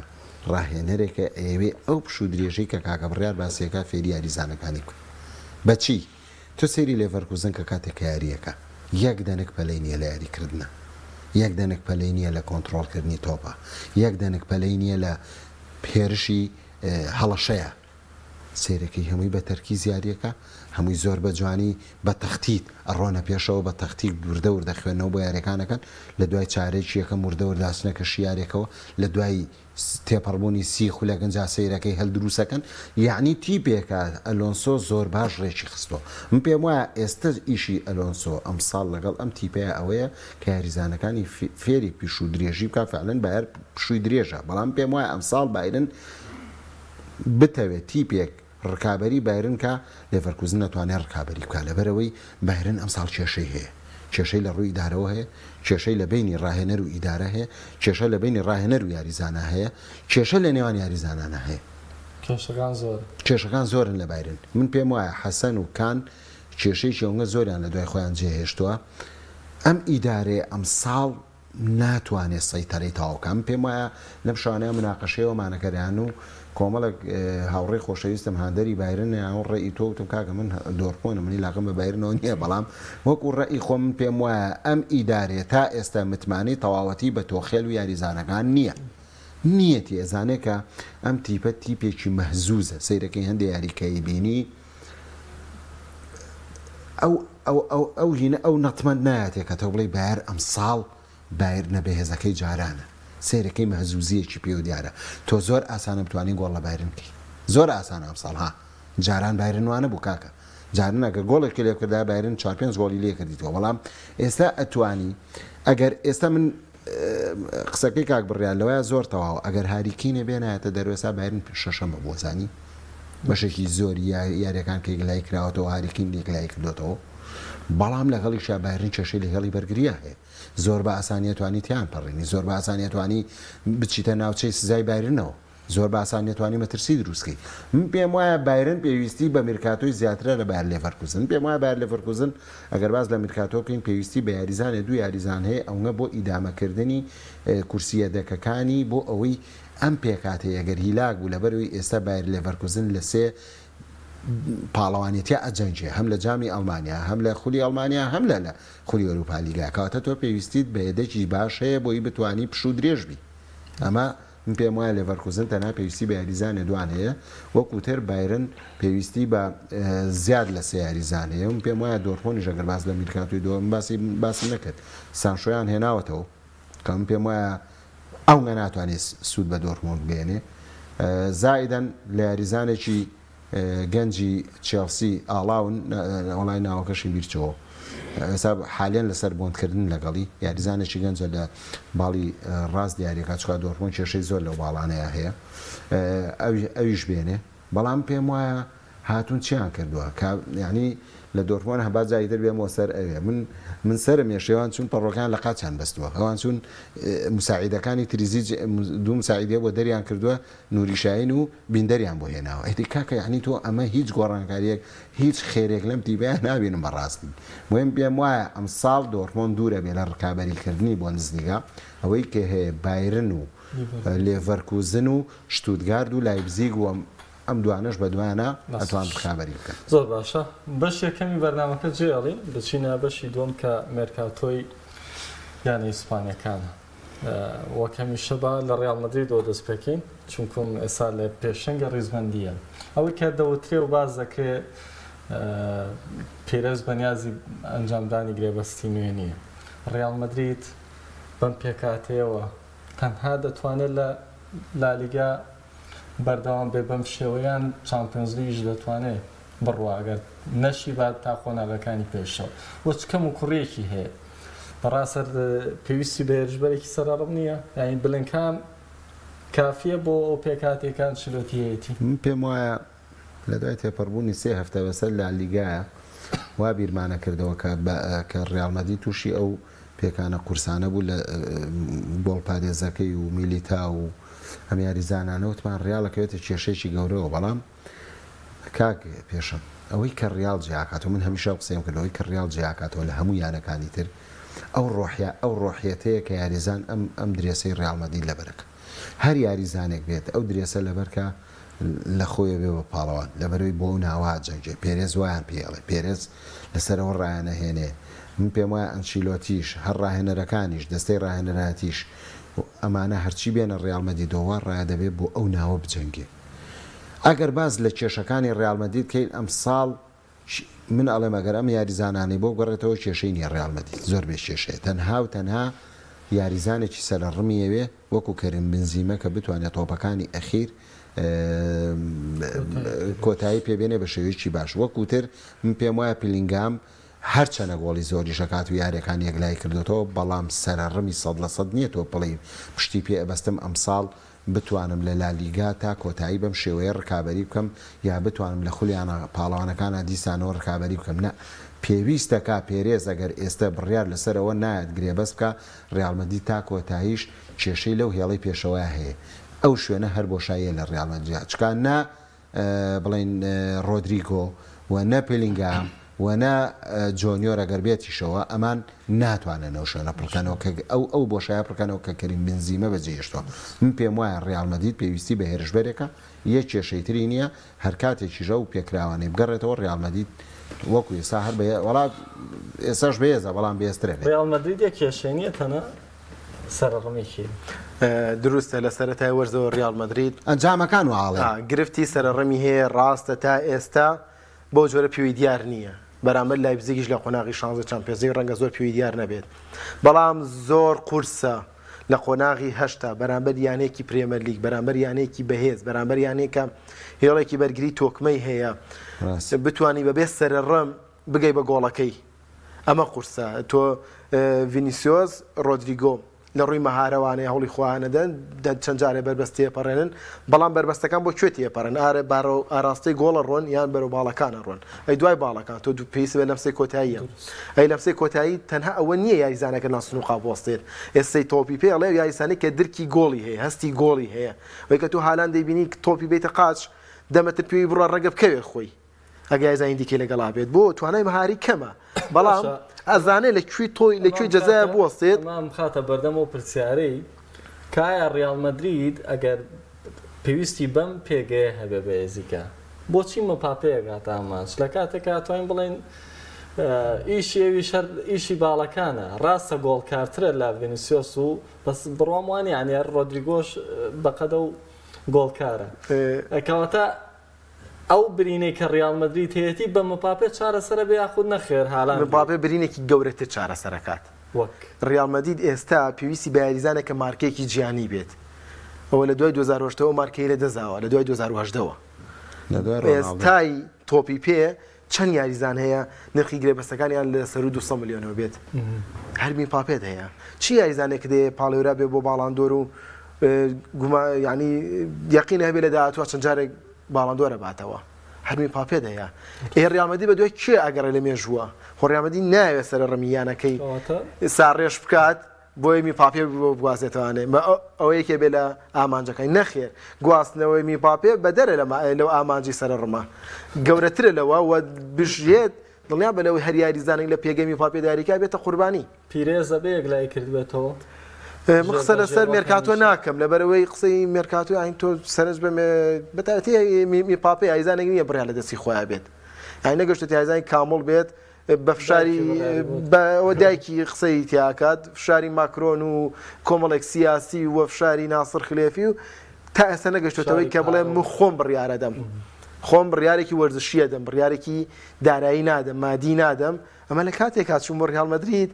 ڕاهێنەرێکە ئەیەوێ ئەو پشوو درێژەی کە کاکە بڕیار باسی ئەکا فێری یاریزانەکانی بکا بە چی؟ تۆ سەیری لێڤەرکوزن کە کاتێک کە یارییەکا یەک دەنک پەلەی نیە لە یاری کردنا یەک دەنک پەلەی نیە لە کۆنتڕۆڵ کردنی تۆپا یەک دەنک پەلەی نیە لە هێرشی هەڵەشەیا سەیرەکەی هەمووی بە تەرکیز یاریەکا هەمووی زۆر بە جوانی بە تەختیت ئەڕۆنە پێشەوە بە تەختیک وردە وردە خوێندنەوە بۆ یاریەکان ئەکەن لە دوای چارەکی یەکەم وردە وردە ئەچنە کەشی یاریەکەوە لە دوای تێپەڕبوونی سی خولەک ئنجا سەیرەکەی هەل دروست ئەکەن یەعنی تیپێکە ئەلۆنسۆ زۆر باش ڕێکی خستووە من پێم وایە ئێستە ئیشی ئەلۆنسۆ ئەمساڵ لەگەڵ ئەم تیپەیە ئەوەیە کە یاریزانەکانی فێری پشوو درێژی بکا فعلەن بایەر پشووی درێژە بەڵام پێم وایە ئەمساڵ بایرن بتەوێت تیپێک ڕکابەری بایرن کا، لێڤەرکوزن نەتوانێت ڕکابەری بکات، لەبەرئەوەی بایرن ئەمساڵ کێشەی هەیە، کێشەی لە ڕووی ئیدارەوە هەیە، کێشەی لە بەینی ڕاهێنەر و ئیدارە هەیە، کێشە لە بەینی ڕاهێنەر و یاریزانا هەیە، کێشە لە نێوان یاریزانانا هەیە. کێشەکان زۆرن. کێشەکان زۆرن لە بایرن. من پێم وایە حەسەن و کان کێشەیەکی ئەونگە زۆریان لە دوای خۆیان جێهێشتووە. ئەم ئیدارەیە ئەمساڵ ناتوانێت سەیتەرەی تەواو بکات. من پێم وایە لەم شەوانەیا موناقەشەی ئەوەمان ئەکەریان و کۆمەڵێک هاوڕێی خۆشەویستم هاندەری بایرنن یان ڕەئی تۆ وتم کاکە من دۆرتمۆندم من ئیلاقەم بە بایرنەوە نییە بەڵام وەکو ڕەئی خۆم من پێم وایە ئەم ئیدارەیە تا ئێستا متمانەی تەواوەتی بە تۆخێل و یاریزانەکان نییە نییەتی ئەزانێ کە ئەم تیپە تیپێکی مەهزوزە سەیرەکەی هەندێ یاری کە ئەیبینی ئەو. ئەو ئەو ئەو هینە ئەو نەتمە نایەتێ کە تۆ بڵێی بایەر ئەمساڵ بایرنە بەهێزەکەی جارانە سەیرەکەی مەهزوزیەکی پێوە دیارە تۆ زۆر ئاسانە بتوانی گۆڵ لە بایرن بکەی زۆر ئاسانە ئەمساڵ ها جاران بایرن وانەبوو کاکە جاران ئەگەر گۆڵێکی لێ بکردایە بایرن چوار پێنج گۆڵی لێ کردیتەوە بەڵام ئێستا ئەتوانی ئەگەر ئێستا من قسەکەی کاک بڕیار لەوەیە زۆر تەواوە ئەگەر هاری کینێ بێنایەتە دەروێسا بایرن شەشەمە بووە زانی بەشێکی زۆری یاریەکان کە یەکلایی کراوەتەوە هاری کین یەکلایی کردوێتەوە بەڵام لەگەڵیشا بایرن کێشەی لە هێڵی بەرگریە هەیە زۆر بە ئاسانیە توانی تیان پەڕینی زۆر بە ئاسانیە توانی بچیتە ناوچەی سزای بایرنەوە زۆر بە ئاسانی ئەتوانی مەترسی دروست کەی. من پێم وایە بایرن پێویستی بە میرکاتۆی زیاترە لە بایەر لێڤەرکوزن. پێم وایە بایەر لێڤەرکوزن ئەگەر باس لە میرکاتۆ بکەین پێویستی بە یاریزانێ دوو یاریزان هەیە ئەونە بۆ ئیدامەکردنی کورسی یەدەکەکانی بۆ ئەوەی ئەم پێکهاتەی ئەگەر هیلاک بوو لەبەرئەوەی ئێستا بایەر لێڤەرکوزن لە سێ پاڵەوانێتیا ئەجەنگێ هەم لە جامی ئەڵمانیا هەم لە خولی ئەڵمانیا هەم لە لە خولی ئەوروپا لیگا کەواتە تۆ پێویستیت بە یەدەکی باش هەیە بۆی بتوانی پشوو درێژ بی ئەمە من پێم وایە لێڤەرکوزن تەنها پێویستی بە یاریزانێ دوان هەیە، وەکو تر بایرن پێویستی بە زیاد لە سێ یاریزان هەیە، من پێم وایە دۆرتمۆندیش ئەگەر باس لە میرکاتۆی دۆ من باسی باسم نەکرد سانشۆیان هێناوەتەوە کە من پێم وایە ئەونگە ناتوانێت سوود بە دۆرتمۆند بگەیەنێ زائیدەن لە یاریزانێکی گەنجی چێڵسی ئاڵاون وەڵای ناوەکەشیم بیر چۆوە ئێستا حالیەن لەسەر بۆندکردن لەگەڵی یاریزانێکی گەنجە لە باڵی ڕاست یاریەکە چکا دۆرتمۆند کێشەی زۆر لەو باڵانەیە هەیە ئەویش بێنێ بەڵام پێم وایە هاتوون چیان کردووە کە یعنی لە دۆرتمۆند هەبا جاری تر بێمەوە سەر ئەوێ من من سەرم یەشێوان چون پەڕۆکان لە قاچیان بەستووە ئەوان چون مساعیدەکانی تریزیج دوو مساعیدە بۆ دەریان کردووە نوری شاهین و بیندەریان بۆ هێناوە ئیدی کاکە یەعنی تۆ ئەمە هیچ گۆڕانکاریەک هیچ خێرێک لەم تیپەیا نابینم بەڕاستی بۆیە پێم وایە ئەمساڵ دۆرتمۆند دوورە بێ لە ڕکابەری کردنی بۆندسلیگا ئەوەی کە هەیە بایرن و لێڤەرکوزن و شتوتگارد و لایپزیگ و ئەم دوانەش بەدوایانا ئەتوان ڕکابەری بکەن. زۆر باشە بەشی یەکەمی بەرنامەکە جێهێڵین بچینە بەشی دووەم کە مێرکاتۆی یانە ئیسپانیەکانە. وەک هەمیشە با لە ڕیاڵ مەدریدەوە دەست پێکەین چونکوم ئێستا لە پێشەنگە ڕیزبەندییە. ئەوەی کە دەوترێ و باس دەکرێ پێرێز بەنیازی ئەنجامدانی گرێبەستی نوێ نییە. ڕیاڵ مەدرید بەم پێکهاتەیەوە تەنها دەتوانێت لە لالیگا بەردەوام بێ بەم شێوە یان چامپیۆنزلیگیش دەتوانێت بڕوا گەر نەشی بات تا قۆناغەکانی پێشەوە و چ کەم و کوڕیەکی هەیە بەڕاست پێویستی بە هێرشبەرێکی سەرەڕم نییە یانی بلنکام کافیە بۆ ئەو پێکهاتەی کە ئەنچلۆتی هەیەتی. من پێم وایە لە دوای تێپەڕبوونی سێ هەفتە بەسەر لالیگایە وا بیرمانە کردەوە کە کە ڕیاڵ مەدرید تووشی ئەو پێکانە قورسانە بوو لە گۆڵپارێزەکەی و میلیتاو و ئەم یاریزانانە وتمان ڕیاڵ ئەکەوێتە کێشەیەکی گەورەوە بەڵام کاک پێشەنگ ئەوەی کە ڕیاڵ جیاکاتەوە من هەمیشە ئەو قسەیەم کردوە ئەوەی کە ڕیاڵ جیاکاتەوە لە هەموو یانەکانی تر ئەو ڕۆحە ئەو ڕۆحیەتەیە کە یاریزان ئەم ئەم درێسەی ڕیاڵ مەدرید لەبەرەکە هەر یاریزانێک بێت ئەو درێسە لەبەرکە لە خۆیە بێ بە پاڵەوان لەبەرەوەی بۆ ئەو ناوە جەنگێ پێرێز وایان پێ ئەڵێ پێرێز لەسەرەوە ڕایانەهێنێ من پێم وایە ئەنچیلۆتیش هەر ڕاهێنەرەکانیش دەستەی ڕاهێنەرایەتیش ئەمانە هەرچی بێنە ڕیاڵ مەدیدەوە ڕایە دەبێ بۆ ئەو ناوە بجەنگێ ئەگەر باس لە کێشەکانی ڕیاڵ مەدرید کەین ئەمساڵ من ئەڵێم ئەگەر ئەم یاریزانانەی بۆ بگەڕێتەوە کێشەی نیە ڕیاڵ مەدرید زۆر بێ کێشەیە تەنها و تەنها یاریزانێکی سەرەڕمی ئەوێ وەکو کەریم بنزیمە کە بتوانێت تۆپەکانی ئەخیر کۆتایی پێبێنێ بە شێوەیەکی باش وەکو تر من پێم وایە پیلینگام هەرچەنە گۆڵی زۆریش ئەکات و یاریەکانی یەکلایی کردۆتەوە بەڵام سەرەڕمی 100% نییە تۆ بڵێی پشتی پێ ئەبەستم ئەمساڵ بتوانم لە لالیگا تا کۆتایی بەم شێوەیە رکابەری بکەم یا بتوانم لە خولی پاڵەوانەکانا دیسانەوە رکابەری بکەم نا پێویستە کا پێرێز ئەگەر ئێستە بڕیار لەسەر ئەوە نایەت گرێبەست بکا ریاڵ مەدرید تا کۆتاییش کێشەی لەو هێڵەی پێشەوەیا هەیە ئەو شوێنە هەر بۆشاییە لە ریاڵ مەدریدا چکا نا بڵێین ڕۆدریگۆ و نە پێلینگام و نە جۆنیۆر ئەگەر بێتیشەوە ئەمان ناتوانن ئەو شوێنە پڕکەنەوە کە ئەو ئەو بۆشایە پڕکەنەوە کە کەریم بنزیمە بەجێهێشتووە من پێم وایە ڕیاڵ مەدرید پێویستی بە هێرشبەرێکە یەک کێشەی تری نییە هەر کاتێکیش ئەو پێکراوانەی بگەڕێتەوە ڕیاڵ مەدرید وەکو ئێستا هەر بە وەڵا ئێستاش بەهێزە بەڵام بەهێزترە بێت. ڕیاڵ مەدرید یەک کێشەی نییە تەنها سەرەڕمیی. دروستە لە سەرەتای وەرزەوە ریاڵ مەدرید. ئەنجامەکان وا ئەڵێن. گرفتی سەرەڕمی هەیە ڕاستە تا ئێستا بەو جۆرە پێوەی دیار نییە. بەرامبەر لایپزیگیش لە قۆناغی شانزە چامپیۆنزلیگ ڕەنگە زۆر پێوی دیار نەبێت، بەڵام زۆر قورسە لە قۆناغی هەشتا بەرامبەر یانەیەکی پرێمەرلیگ، بەرامبەر یانەیەکی بەهێز، بەرامبەر یانەیەک کە هێڵێکی بەرگری تۆکمەی هەیە، بتوانی بەبێ سەرەڕم بگەی بە گۆڵەکەی. ئەمە قورسە. تۆ ڤینیسیۆس، ڕۆدریگۆ لە ڕووی مەهارەوانەیە هەوڵی خۆیان ئەدەن، چەند جارێ بەربەست تێپەڕێنن، بەڵام بەربەستەکان بۆ کوێ تێپەڕن؟ ئارە بارەو ئاراستەی گۆڵ ئەڕۆن یان بەرەو باڵەکان ئەڕۆن؟ ئەی دوای باڵەکان تۆ پێویستت بە لەمسەی کۆتاییە. ئەی لەمسەی کۆتایی تەنها ئەوە نییە یاریزانەکە ناو سنووقا بوەستێت. ئێستەی تۆپی پێ ئەڵێ ئەو یاریزانەی کە درکی گۆڵی هەیە، هەستی گۆڵی هەیە. ئەوەی کە تۆ هالاند دەیبینی تۆپی بێیتە قاچ، دە مەتر پێوی بڕوا ڕەنگە بکەوێت خۆی. ئەگەر یاریزانی دیکەی لەگەڵا بێت بۆ توانای مەهاری کەمە بەڵام ئەزانێ لە کوێی تۆی لە کوێی جەزایە بوەستێت. ئەمە بخاتە بەردەم ئەو پرسیارەی کە ئایا ڕیاڵ مەدرید ئەگەر پێویستی بەم پێگەیە هەبێ بە ئێزیکا بۆچی مپاپێ ئەگاتە ئامانج لە کاتێکا ئەتوانین بڵێین ئیشی ئەویش هەر ئیشی باڵەکانە ڕاستە گۆڵکارترە لە ڤینیسیۆس و بەس بڕوام وانیە یانی هەر ڕۆدریگۆش بەقەدە و گۆڵکارە کەواتە ئەو برینەی کە ڕیاڵ مەدرید هەیەتی بە مپاپێ چارەسەرە بێ یاخود نەخێر هالاند بێ؟ مپاپێ برینێکی گەورەتر چارەسەر ئەکات. وەک؟ ڕیاڵ مەدرید ئێستا پێویستی بە یاریزانێکە مارکەیەکی جیهانی بێت. ئەوە لە دوای 2008 ەوە مارکەی لە دەست داوە، لە دوای 2018 ەوە. لە دوای ڕۆناڵدۆ. ئێستای تۆپی پێ چەند یاریزان هەیە نرخی گرێبەستەکانیان لە سەروو 200 ملیۆنەوە بێت؟ هەر میپاپێت هەیە. چی یاریزانێکت هەیە پاڵێورا بێ بۆ باڵاندۆر و گوما یانی یەقین هەبێ لە داهاتووە چەند جارێک باڵاندۆر ئەباتەوە هەر میپاپێت هەیە. ئێ ڕیال مەدرید بە دوای کێ ئەگەڕێ لە مێژووە؟ خۆ ڕیال مەدرید نایەوێت سەرەڕمی یانەکەی ساڕێژ بکات بۆیە میپاپێ بگوازێتەوانێ ئەوە یەکێ بێ لە ئامانجەکانی نەخێر گواستنەوەی میپاپێ بەدەرە لەو ئامانجی سەرەڕمە گەورەترە لەوە و بژێت دڵنیا بە لەوەی هەر یاریزانێک لە پێگەی میپاپێ داریکا بێتە قوربانی. پیرێز ئەبێ یەکلایی کردبێتەوە؟ من قسە لەسەر مێرکاتۆ ناکەم لەبەرئەوەی قسەی مێرکاتۆ یانی تۆ سەرنج بە بەتایبەتی میپاپێ یاریزانێک نییە بڕیار لە دەستی خۆیان بێت یانی نەگەشتێت یاریزانی کامڵ بێت بە فشاری ئەوە دایکی قسەی تیاکات فشاری ماکرۆن و کۆمەڵێک سیاسی و فشاری ناسر خلێفی و تا ئێستا نەگەشتێتەوەی کە بڵێ من خۆم بڕیارەدەم خۆم بڕیارێکی وەرزشیە دەم بڕیارێکی دارایی نادەم مادی نادەم ئەمە لە کاتێکا چوون بۆ ریال مەدرید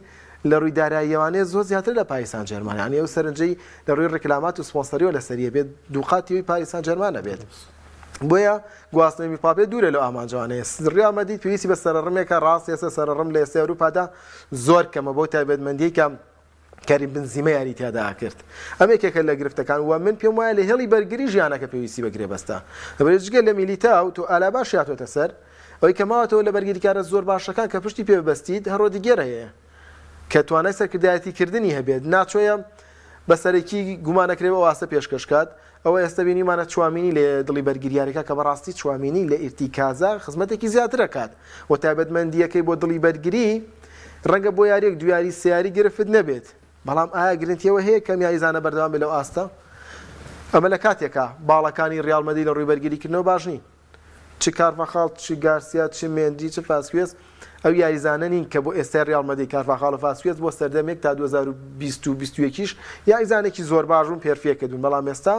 لە رووی داراییەوانێ زۆر زیاترە لە پاریس سان جێرمان یانی ئەو سەرنجەی لە رووی ریکلامات و سپۆنسەریەوە لەسەریە بێت دووقاتی ئەوی پاریس سان جێرمانە بێت بۆیە گواستنەوەی میپاپێ دوورە لەو ئامانجانەیە ریال مەدرید پێویستی بە سەرەڕمێکە ڕاست ئێستا سەرەڕم لە ئێستا ئەوروپادا زۆر کەمە بەو تایبەتمەندیەی کە کەریم بنزیمە یاری تیادا ئەکرد ئەم یەکێکە لە گرفتەکان و من پێم وایە لە هێڵی بەرگری ژیانەکە پێویستی بە گرێبەستە لەبەرئەوەی جگە لە میلیتاو تۆ ئالاباش هاتۆتە سەر ئەوەی کە ماوەتەوە لە بەرگریکارە زۆر باشەکان کە پشتی پێ ببەستیت هەر رۆدیگێر هەیە کە توانای سەرکردایەتی کردنی هەبێت ناچۆیە بە سەرەکی گومان ئەکرێ ئەو ئاستە پێشکەش کات ئەوە ئێستا بینیمانە چوامینی لە دڵی بەرگریارەکە کە بەڕاستی چوامینی لە ئیرتیکازا خزمەتێکی زیاتر ئەکات و تایبەتمەندییەکەی بۆ دڵی بەرگری ڕەنگە بۆ یاریەک دوو یاری سێ یاری گرفت نەبێت بەڵام ئایا گرنتی ئەوە هەیە کە ئەم یاریزانە بەردەوام بێت لەو ئاستە؟ ئەمە لە کاتێکا باڵەکانی ڕیاڵ مەدرید لە ڕووی بەرگریکردنەوە باش نین. چ کارڤاخاڵ، چ گارسیا، چ مێندی، چ فاسکوێز ئەو یاریزانە نین کە بۆ ئێستای ریاڵ مەدرید، کارڤاخاڵ و فاسکوێز بۆ سەردەمێک تا 2020 و 21 یش یاریزانێکی زۆر باش بوون perfect بوون، بەڵام ئێستا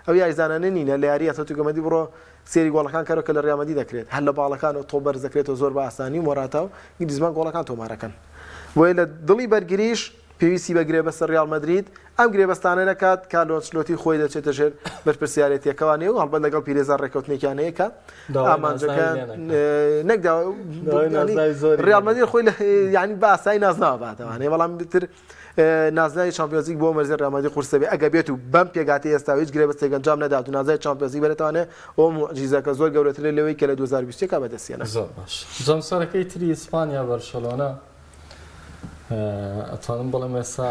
ئەو یاریزانانە نینە، لە یاریی ئەتلەتیکۆ مەدرید بڕۆ سەیری گۆڵەکان کەرەوە کە لە ریاڵ مەدرید دەکرێت، هەر لە باڵەکانەوە تۆپ بەرز دەکرێتەوە زۆر بە ئاسانی و مۆراتا و گریزمان گۆڵەکان تۆمارەکەن. بۆیە لە دڵی بەرگریش پێویستی بە گرێبەستە ریاڵ مەدرید ئەم گرێبەستانە نەکات، کارلۆ ئەنچلۆتی خۆی دەچێتە ژێر بەرپرسیارێتیەکەوانێ و هەڵبەت لەگەڵ پیرێزا رێککەوتنێکیان هەیە کە ئامانجەکە نەک ریاڵ مەدرید خۆی یانی بە ئاسایی نازناوە باتەوانێ بەڵام تر نازناوی چامپیۆنزلیگ بۆ مەرزی ریاڵ مەدرید قورسە بێ ئەگە بێت و بەم پێکهاتەی ئێستا هیچ گرێبەستێک ئەنجام نەدات و نازناوی چامپیۆنزلیگ بەرێتوانێ ئەو موعجیزەکە زۆر گەورەترە لەوەی کە لە 2021 بەدەستیێنە. زۆر باش جەمسەرەکەی تری ئیسپانیا بەرشەلۆنە ئەتوانم بڵێم ئێستا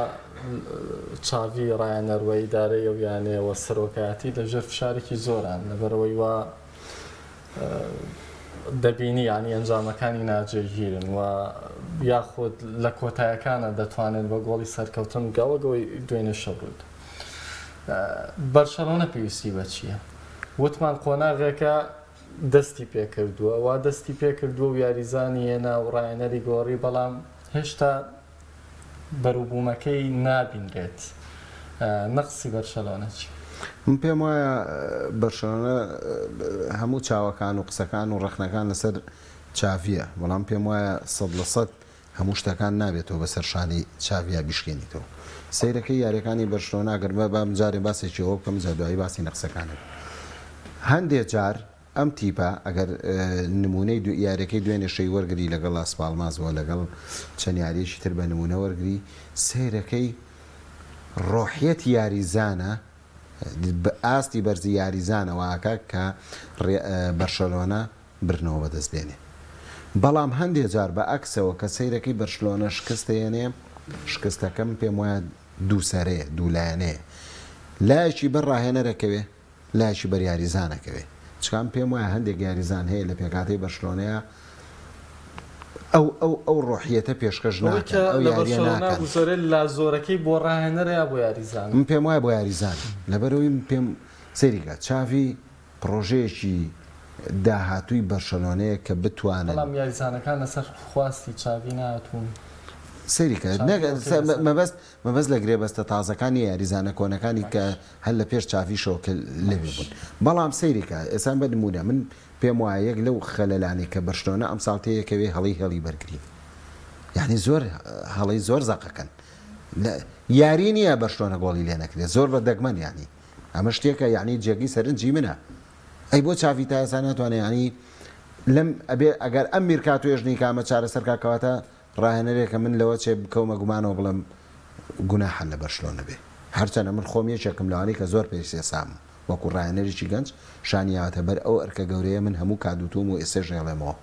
چاڤی ڕایەنەر و ئیدارەی ئەو یانەیە و سەرۆکایەتی لەژێر فشارێکی زۆران لەبەرئەوەی وا دەبینی یانی ئەنجامەکانی ناجێگیرن و یاخود لە کۆتایەکانە دەتوانێت بە گۆڵی سەرکەوتن بگا وەک ئەوەی دوێنێ شەو ڕوویدا. بەرشەلۆنە پێویستی بە چییە؟ وتمان قۆناغێکە دەستی پێکردووە، وا دەستی پێکردووە و یاریزانی هێنا و ڕاهێنەری گۆڕی، بەڵام هێشتا بەروبوومەکەی نابینرێت. نەقسی بەرشەلۆنە چییە؟ من پێم وایە بەرشەلۆنە هەموو چاوەکان و قسەکان و ڕەخنەکان لەسەر. چاڤییە، بەڵام پێم وایە 100% هەموو شتەکان نابێتەوە بەسەر شانی چاڤیا بیشکێنیتەوە. سەیرەکەی یاریەکانی بەرشلۆنە گەر با من جارێ باسێکی ئەوە بکەم جا دوایی باسی نەقسەکانە بکەم. هەندێ جار ئەم تیپە ئەگەر نموونەی یاریەکەی دوێنێ شەوی وەرگری لەگەڵ لاس پاڵماس و لەگەڵ چەند یاریەکی تر بە نموونە وەرگری سەیرەکەی ڕۆحیەتی یاریزانە ئاستی بەرزی یاریزانە وا ئەکا کە بەرشەلۆنە بردنەوە بەدەست بێنێ بەڵام هەندێ جار بە ئەکسەوە کە سەیرەکەی بەرشلۆنە شکست دەیەنێ شکستەکە من پێم وایە دووسەرەیە دوولایەنەیە لایەکی بەر ڕاهێنەر ئەکەوێ لایەکی بەر یاریزان ئەکەوێ چونکە من پێم وایە هەندێک یاریزان هەیە لە پێکهاتەی بەرشلۆنەیە ئەو ئەو ئەو ڕۆحیەتە پێشکەش ئەوەی ناکەن کە ئەو لە یاریە بەرشەلۆنە ناکەن. گوزەرێ لا زۆرەکەی بۆ ڕاهێنەرە یا بۆ یاریزانە؟ من پێم وایە بۆ یاریزانە لەبەرئەوەی من پێم سەیری کە چاڤی پڕۆژەیەکی داهاتووی بەرشەلۆنەیە کە بتوانن. بەڵام یاریزانەکان لەسەر خواستی چاڤی نەهاتوون. سەیری کە چاڤی نەک ئۆکەی لەسەر. مەبەست مەبەست لە گرێبەستە تازەکان نیە یاریزانە کۆنەکانی کە هەر لە پێش چاڤیشەوە کە لەوێ بوون بەڵام سەیری کە ئێستا بە نموونە من پێم وایە یەک لەو خەلەلانەی کە بەرشلۆنە ئەمساڵ تێیەکەوێ هەڵەی هێڵی بەرگرین یانی زۆر هەڵەی زۆر زەقەکەن یاری نییە بەرشلۆنە گۆڵی لێ نەکرێت زۆر بە دەگمەن یانی ئەمە شتێکە یانی جێگەی سەرنجی منە ئەی بۆ چاڤی تا ئێستا ناتوانێت یانی لەم ئەبێ ئەگەر ئەم میرکاتۆیەش نیکا ئەمە چارەسەر کا کەواتە ڕاهێنەرێکە من لەوە چێ بکەومە گومانەوە بڵێم گوناحە لە بەرشلۆنە بێ هەرچەنە من خۆم یەکێکم لەوانەی کە زۆر پێی سێسامم وەکو ڕاهێنەرێکی گەنج شانی یاوەتە بەر ئەو ئەرکە گەورەیە من هەموو کات وتووم و ئێستەش ئەیڵێمەوە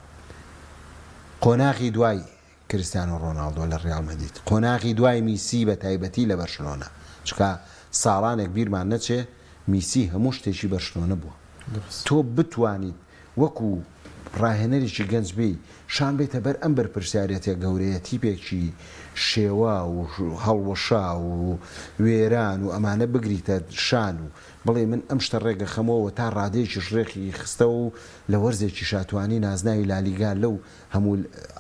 قۆناغی دوای کریستیانۆ ڕۆناڵدۆ لە ڕیاڵ مەدرید قۆناغی دوای میسی بە تایبەتی لە بەرشلۆنە چونکە ساڵانێک بیرمان نەچێ میسی هەموو شتێکی بەرشلۆنە بووە تۆ بتوانیت وەکو ڕاهێنەرێکی گەنج بێی شان بێتە بەر ئەم بەرپرسیارێتیە گەورەیە تیپێکی شێواو و هەڵوەشاو و وێران و ئەمانە بگریتە شان و بڵێی من ئەم شتە ڕێکەخەمەوە و تا ڕادەیەکیش ڕێکی خستەوە و لە وەرزێکیشا توانی نازناوی لالیگا لەو هەموو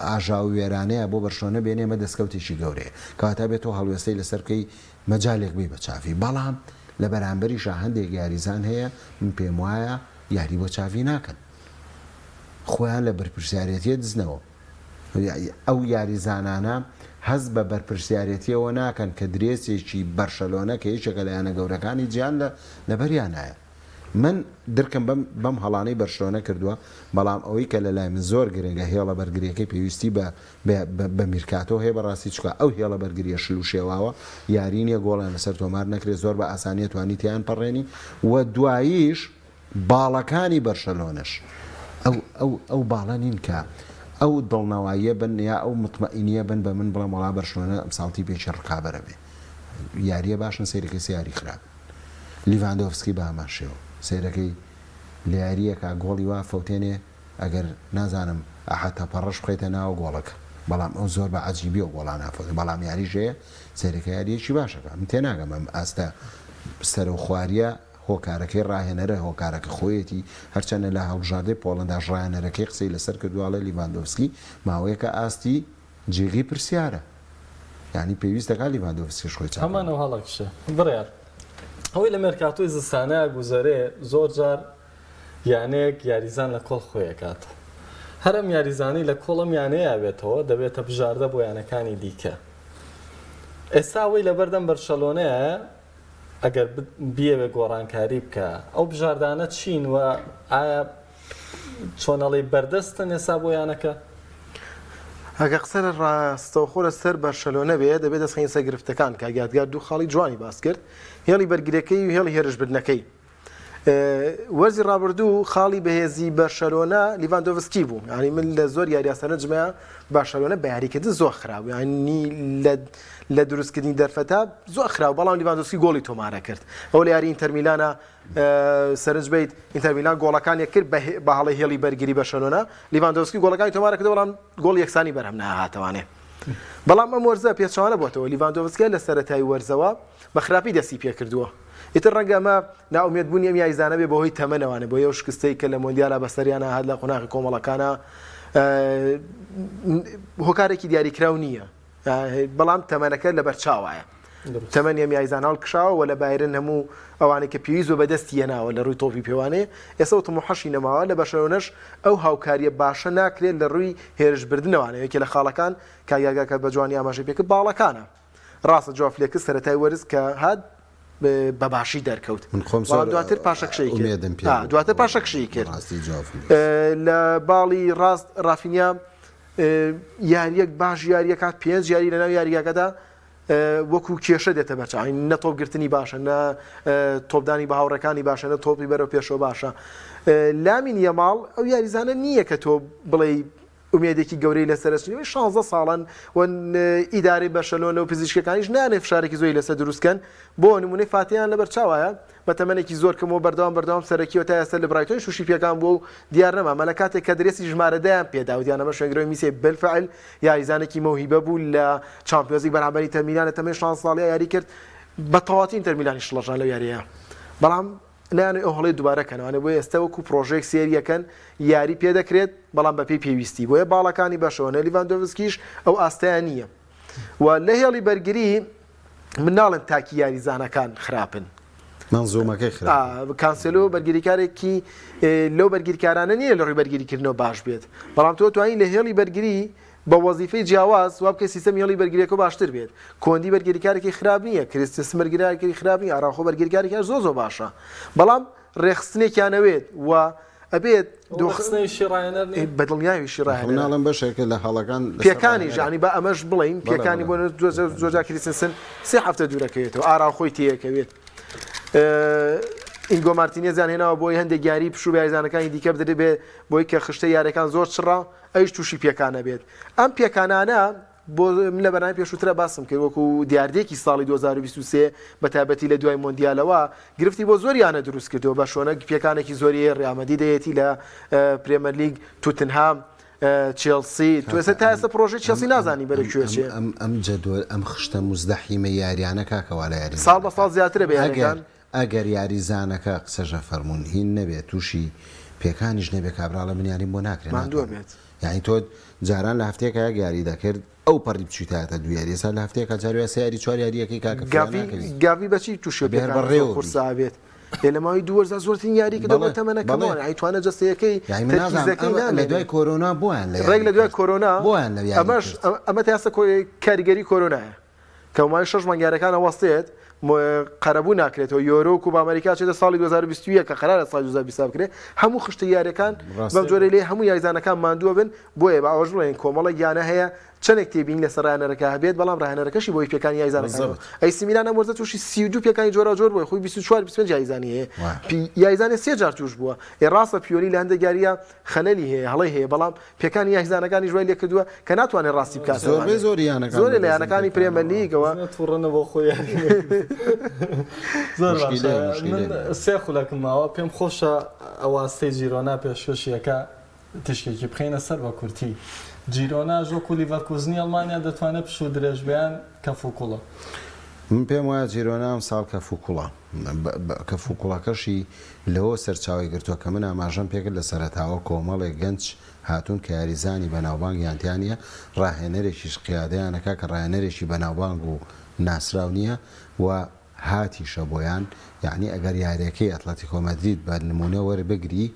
ئاژاوە وێرانەیە بۆ بەرشلۆنە بێنێ ئەمە دەستکەوتێکی گەورەیە کەواتە ئەبێ تۆ هەڵوێستەی لەسەر بکەی مەجالێک بەی بە چاڤی بەڵام لە بەرامبەریشا هەندێک یاریزان هەیە من پێموایە یاری بۆ چاڤی ناکەن خۆیان لە بەرپرسیارێتیە دزنەوە ئەو یاریزانانە هەست بە بەرپرسیارێتیەوە ناکەن کە درێسێکی بەرشەلۆنە کە یەکێکە لە یانە گەورەکانی جیهان لە لەبەریانایە من درکم بەم بەم هەڵانەی بەرشلۆنە کردووە بەڵام ئەوەی کە لەلای من زۆر گرنگە هێڵە بەرگریەکەی پێویستی بە بە میرکاتۆ هەیە بەڕاستی چونکە ئەو هێڵە بەرگریە شل و شێواوە یاری نیە گۆڵیان لەسەر تۆمار نەکرێت زۆر بە ئاسانیە توانی تیان پەڕێنی و دواییش باڵەکانی بەرشەلۆنەش ئەو ئەو ئەو باڵە نین کە ئەو دڵنەواییە بن یا ئەو مطمئینیە بن بە من بڵێم وەڵا بەرشلۆنە ئەمساڵ تیپێکی ڕکابەرە بێ یاریە باشن سەیرەکەی سێ یاری خراپ لیڤاندۆڤسکی بە هەمان شێوە سەیرەکەی لە یارییەکا گۆڵی وا فەوتێنێ ئەگەر نازانم ئەحە تەپەڕەش بخەیتە ناوە گۆڵەکە بەڵام ئەو زۆر بە عەجیبی ئەو گۆڵانە ئەفەوتێ بەڵام یاریش هەیە سەیرەکە یارییەکی باشەکە من تێناگەم ئەم ئاستە سەرەوخواریە هۆکارەکەی ڕاهێنەرە هۆکارەکە خۆیەتی هەرچەندە لە هەڵبژاردەی پۆڵەنداش ڕاهێنەرەکەی قسەی لەسەر کردووە ئەڵێ لیڤاندۆڤسکی ماوەیەکە ئاستی جێگەی پرسیارە یانی پێویست دەکات لیڤاندۆڤسکیش خۆی چاک هەمان ئەو هەڵەکشە بڕیار ئەوەی لە مێرکاتۆی زستانە گوزەرێ زۆر جار یانەیەک یاریزان لە کۆڵ خۆی ئەکاتەوە هەر ئەم یاریزانەی لە کۆڵ ئەم یانەیە بێتەوە دەبێتە بژاردە بۆ یانەکانی دیکە ئێستا ئەوەی لەبەردەم بەرشەلۆنەیە ئەگەر بیەوێ گۆڕانکاری بکە ئەو بژاردانە چین و ئایا چۆن ئەڵێی بەردەستن ئێستا بۆ یانەکە؟ ئەگەر قسە لە ڕاستەوخۆ لەسەر بەرشەلۆنە بێ دەبێت دەست خەینە سەر گرفتەکان کاک یادگار دوو خاڵی جوانی باس کرد هێڵی بەرگرەکەی و هێڵی هێرشبردنەکەی وەرزی ڕابردوو خاڵی بەهێزی بەرشەلۆنە لیڤاندۆڤسکی بوو یعنی من لە زۆر یارییا سەرنجمەیە بارشەلۆنە بە یاریکردن زۆر خراپ یعنی لە لە دروستکردنی دەرفەتە زۆر خراپ بەڵام لیڤاندۆسکی گۆڵی تۆمارە کرد ئەو لە یاری ئینتەرمیلانە سەرنج بیت ئینتەر میلان گۆڵەکانی کرد بە هەڵەی هێڵی بەرگری بەرشەلۆنە لیڤاندۆسکی گۆڵەکانی تۆمار کرد بەڵام گۆڵ یەکسانی بەرهەم نەهاتەوانێ بەڵام ئەم وەرزە پێچەوانە بۆتەوە لیڤاندۆڤسکی لە سەرەتای وەرزەوە بە خراپی دەستی پێکردووە ئیتر ڕەنگە ئەمە نائومێد بوونی ئەم یاریزانە بێ بەهۆی تەمەنەوانێ بۆ ئەو شکستەی کە لە مۆندیالا بەسەریانە هات لە قۆناغی کۆمەڵەکانە هۆکارێکی دیاریکراو نییە بەڵام تەمەنەکە لەبەرچاوایە. تەمەنی ئەم یاریزانە هەڵکشاوە و لە بایرن هەموو ئەوانەی کە پێویست بووە بەدەستی هێناوە لە ڕووی تۆپی پێوانەیە، ئێستا ئەو تموحەشی نەماوە، لە بەرشەلۆنەش ئەو هاوکارییە باشە ناکرێت لە ڕووی هێرشبردنەوانە، یەکێ لە خاڵەکان کاک یاگا کە بە جوانی ئاماژەی پێکرد باڵەکانە، ڕاستە جواو فلێکس سەرەتای وەرز کە هات بە باشی دەرکەوت، من خۆم بەڵام زۆر دواتر پاشەکشەی کرد، ئومێدم پێ ئا بوو دواتر پاشەکشەی کرد. بەڕاستی جواو فلێکس. لە باڵی ڕاست ڕافینیا یارییەک باش یارییەکات، پێنج یاری لەناو یاریگاکەدا وەکو کێشە دێتە بەرچاو نە تۆپ گرتنی باشە نە تۆپدانی بە هاوڕێکانی باشە نە تۆپی بەرەو پێشەوە باشە لامین یەماڵ ئەو یاریزانە نییە کە تۆ بڵێی ئومێدێکی گەورەی لەسەر ئەچنی 16 ساڵان و ئیدارەی بەرشەلۆنە و پزیشکەکانیش نانێ فشارێکی زۆری لەسەر دروستکەن بۆ نمونەی فاتیان لەبەر چاوایە بە تەمەنێکی زۆر کەمەوە بەردەوام بەردەوام سەرەکیەوە تا ئێستا لە برایتۆنیش تووشی پێکان بووە و دیار نەما مە لە کاتێک کە درێسی ژمارە دەیان پێدا وتیان ئەمە شوێنگرەوەی میسیە بالفعل یاریزانێکی مەوهیبە بوو لە چامپیۆنزلیگ بەرامبەر ئینتەر میلان لە تەمەنی 16 ساڵیا یاری کرد بە تەواتی ئینتەر میلانی شڵەژان لەو یاریە بەڵام نایانەوێت ئەو هەڵەی دووبارە کەنەوە بۆیە ئێستا وەکو پرۆژەیەک سێریەکەن یاری پێدەکرێت بەڵام بەپێی پێویستی بۆیە باڵەکانی بەشەوە لیڤاندۆڤسکیش ئەو ئاستەیان نییە و لە هێڵی بەرگری من ناڵێم تاکی یاریزانەکان خراپن. مەنزومەکەی خراپە. کانسێلۆ بەرگریکارێکی لەو بەرگریکارانە نییە لە ڕووی بەرگریکردنەوە باش بێت، بەڵام تۆ توانی لە هێڵی بەرگری بە وەزیفەی جیاواز وا بکەی سیستەمی هێڵی بەرگریەکە باشتر بێت. کۆندی بەرگریکارێکی خراپ نییە، کریستنسن بەرگریکارێکی خراپ نییە، ئاراوخۆ بەرگریکارێکی هەر زۆر زۆر باشە، بەڵام ڕێکخستنێکیان ئەوێت و ئەبێت دۆخستنیشی ڕاهێنەر نییە؟ بە دڵنیاویشی ڕاهێنەرە. ناڵێم بەشێکە لە هەڵەکان لەسەر پێکانیش ڕاهێنەرە. یانی با ئەمەش بڵێین بەڵێ پێکانی بەڵێ بۆ زۆر جار کریستنسن سێ هەفتە دوورەکەوێتەوە ئاراوخۆی تێیەکەوێت ئینگۆ مارتینێزیان هێناوە بۆی هەندێک یاری پشوو بە یاریزانەکانی دیکە بدرێت بێ بۆی کە خشتەی یاریەکان زۆر چڕە ئەویش تووشی پێکانە بێت ئەم پێکانانە بۆ من لە بەرنامەی پێشووترا باسم کرد وەکو دیاردەیەکی ساڵی 2023 بە تایبەتی لە دوای مۆندیالەوە گرفتی بۆ زۆر یانە دروست کردووە بەرشۆنە پێکانێکی زۆری هەیە ڕیال مەدرید هەیەتی لە پرێمەرلیگ توتنهام چێڵسی تۆ ئێستا تا ئێستا پرۆژەی چێڵسی نازانی بەرەو کوێ چێ ئەم ئەم جەدوەل ئەم خشتە موزدەحیمە یاریانە کاکە وا لە یاریزانەکە ساڵ بە ساڵ زیاترە بە ئەگەر یانەکان. ئەگەر یاریزانەکە قسەشە فەرموون هین نەبێ تووشی پێکانیش نەبێ کابرا ئەڵێ من یاریم بۆ ناکرێ ماندووە ناتوانم بێت. یانی تۆ جاران لە هەفتەیەکا یەک یاری دەکرد ئەو پەڕی بچویتایەتە دوو یاری ئێستا لە هەفتەیەکا جاری وایە سێ یاری چوار یاریەکەی کاکە فریا گاڤی ناکەوی گاڤی بەچی تووشی ئەبێ هەر پێکانە زۆر بەڕێوە بی. قورسە ئەبێت ئێ لە ماوەی دوو وەرزا زۆرترین یاری کردووە بەڵێ بۆ تەمەنە بەڵێ کەمەوە یانی توانا جەستەیەکەی یانی من نازانم تەرکیزەکەی ئەم لە نامێنێ دوای کۆرۆنا بۆیان لە ڕێک یاری لە دوای کرد کۆرۆنا بۆیان لە یاری ئەمەش کرد. ئەمە تا ئێستا کاریگەری کۆرۆنایە کە ماوەی شەش مانگ یاریەکان ئەوەستێت قەرەبوو ناکرێتەوە یۆرۆ و کوپا ئەمریکا چێتە ساڵی 2021 کە قەرارە ساڵی 2020 بکرێت هەموو خشتە یاریەکان بەم جۆرەی لێ هەموو یاریزانەکان ماندووە بن بۆیە با ئەوەش بڵێن کۆمەڵێک یانە هەیە چەندێک تێبینی لەسەر راهێنەرەکە هەبێت بەڵام راهێنەرەکەشی بۆی پێکانی یاریزانەکان ئەیسی میلان ئەم وەرزە تووشی 32 پێکانی جۆراوجۆر بووە خۆی 24 25 یاریزانی هەیە یاریزانێ سێ جار تووش بووە ئێ ڕاستە پیۆلی لە هەندێک یاریە خەلەلی هەیە هەڵەی هەیە بەڵام پێکانی یاریزانەکانیش وای لێکردووە کە ناتوانێت ڕاستی بکاتەوە. زۆربەی زۆری یانەکان زۆرێ لە بەدەستن یانەکانی پێکانەوە. پرێمەرلیگەوە. نە توڕە نە بۆ خۆی یاری نەکرد. زۆر باشە مشکیلەیە من مشکیلەیە. سێ خولەکم ماوە پێم خۆشە ئەواستەی جیرۆنا پێشکەشیەکە تیشکێکی بخەینە سەر بە کورتی جیرۆناش وەکو لیڤەرکوزنی ئەڵمانیا دەتوانێت پشوو درێژ بێ یان کەفوکوڵە. من پێم وایە جیرۆنا ئەمساڵ کەفوکوڵە. کەفوکوڵەکەشی لەوە سەرچاوەی گرتووە کە من ئاماژەم پێکرد لە سەرەتاوە کۆمەڵێک گەنج هاتوون کە یاریزانی بەناوبانگیان تیا نییە، ڕاهێنەرێکیش قیادەیان ئەکا کە ڕاهێنەرێکی بەناوبانگ و ناسراو نییە و هاتیشە بۆیان، یەعنی ئەگەر یاریەکەی ئەتڵەتیکۆ مەدرید بە نموونە وەربگری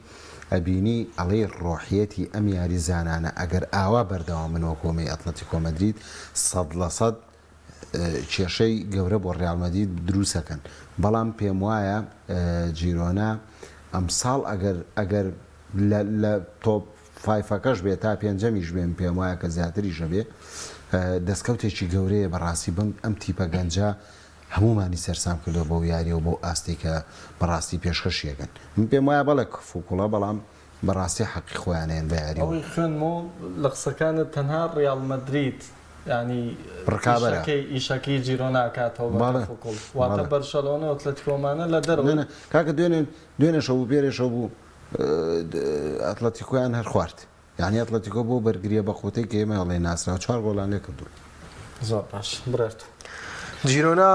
ئەبینی ئەڵێی ڕۆحیەتی ئەم یاریزانانە ئەگەر ئاوا بەردەوام بن وەکو ئەمەی ئەتڵەتیکۆ مەدرید 100% کێشەی گەورە بۆ ڕیاڵ مەدرید دروستەکەن، بەڵام پێموایە جیرۆنا ئەمساڵ ئەگەر ئەگەر لە لە top five ەکەش بێ تا پێنجەمیش بێ من پێموایە کە زیاتریشە بێ دەستکەوتێکی گەورەیە بەڕاستی بەم ئەم تیپە گەنجە هەموومانی سەرسام کردووە بەو یاریە و بەو ئاستەی کە بەڕاستی پێشکەشی ئەکەن من پێموایە بەڵێ کفوکوڵە بەڵام بەڕاستی حەقی خۆیانە یەن بە یاری و. ئەوەی خوێندمەوە لە قسەکانت تەنها ڕیاڵ مەدرید یانی ڕکابەرە. ئیشەکەی ئیشەکەی جیرۆنا ئەکاتەوە بە بەڵێ کەف و کوڵ واتە بەڵێ. بەرشەلۆنە و ئەتلەتیکۆ ئەمانە لە نا دەرەوەن. نا کاکە دوێنێ دوێنێ شەو بوو پێرێ شەو بوو ئەتلەتیکۆیان هەر خوارد یانی ئەتلەتیکۆ بەو بەرگریە بەقوتەی کە ئێمە ئەڵێین ناسراوە چوار گۆڵیان لێ کردوون. زۆر باش بڕێرتۆ. جیرۆنا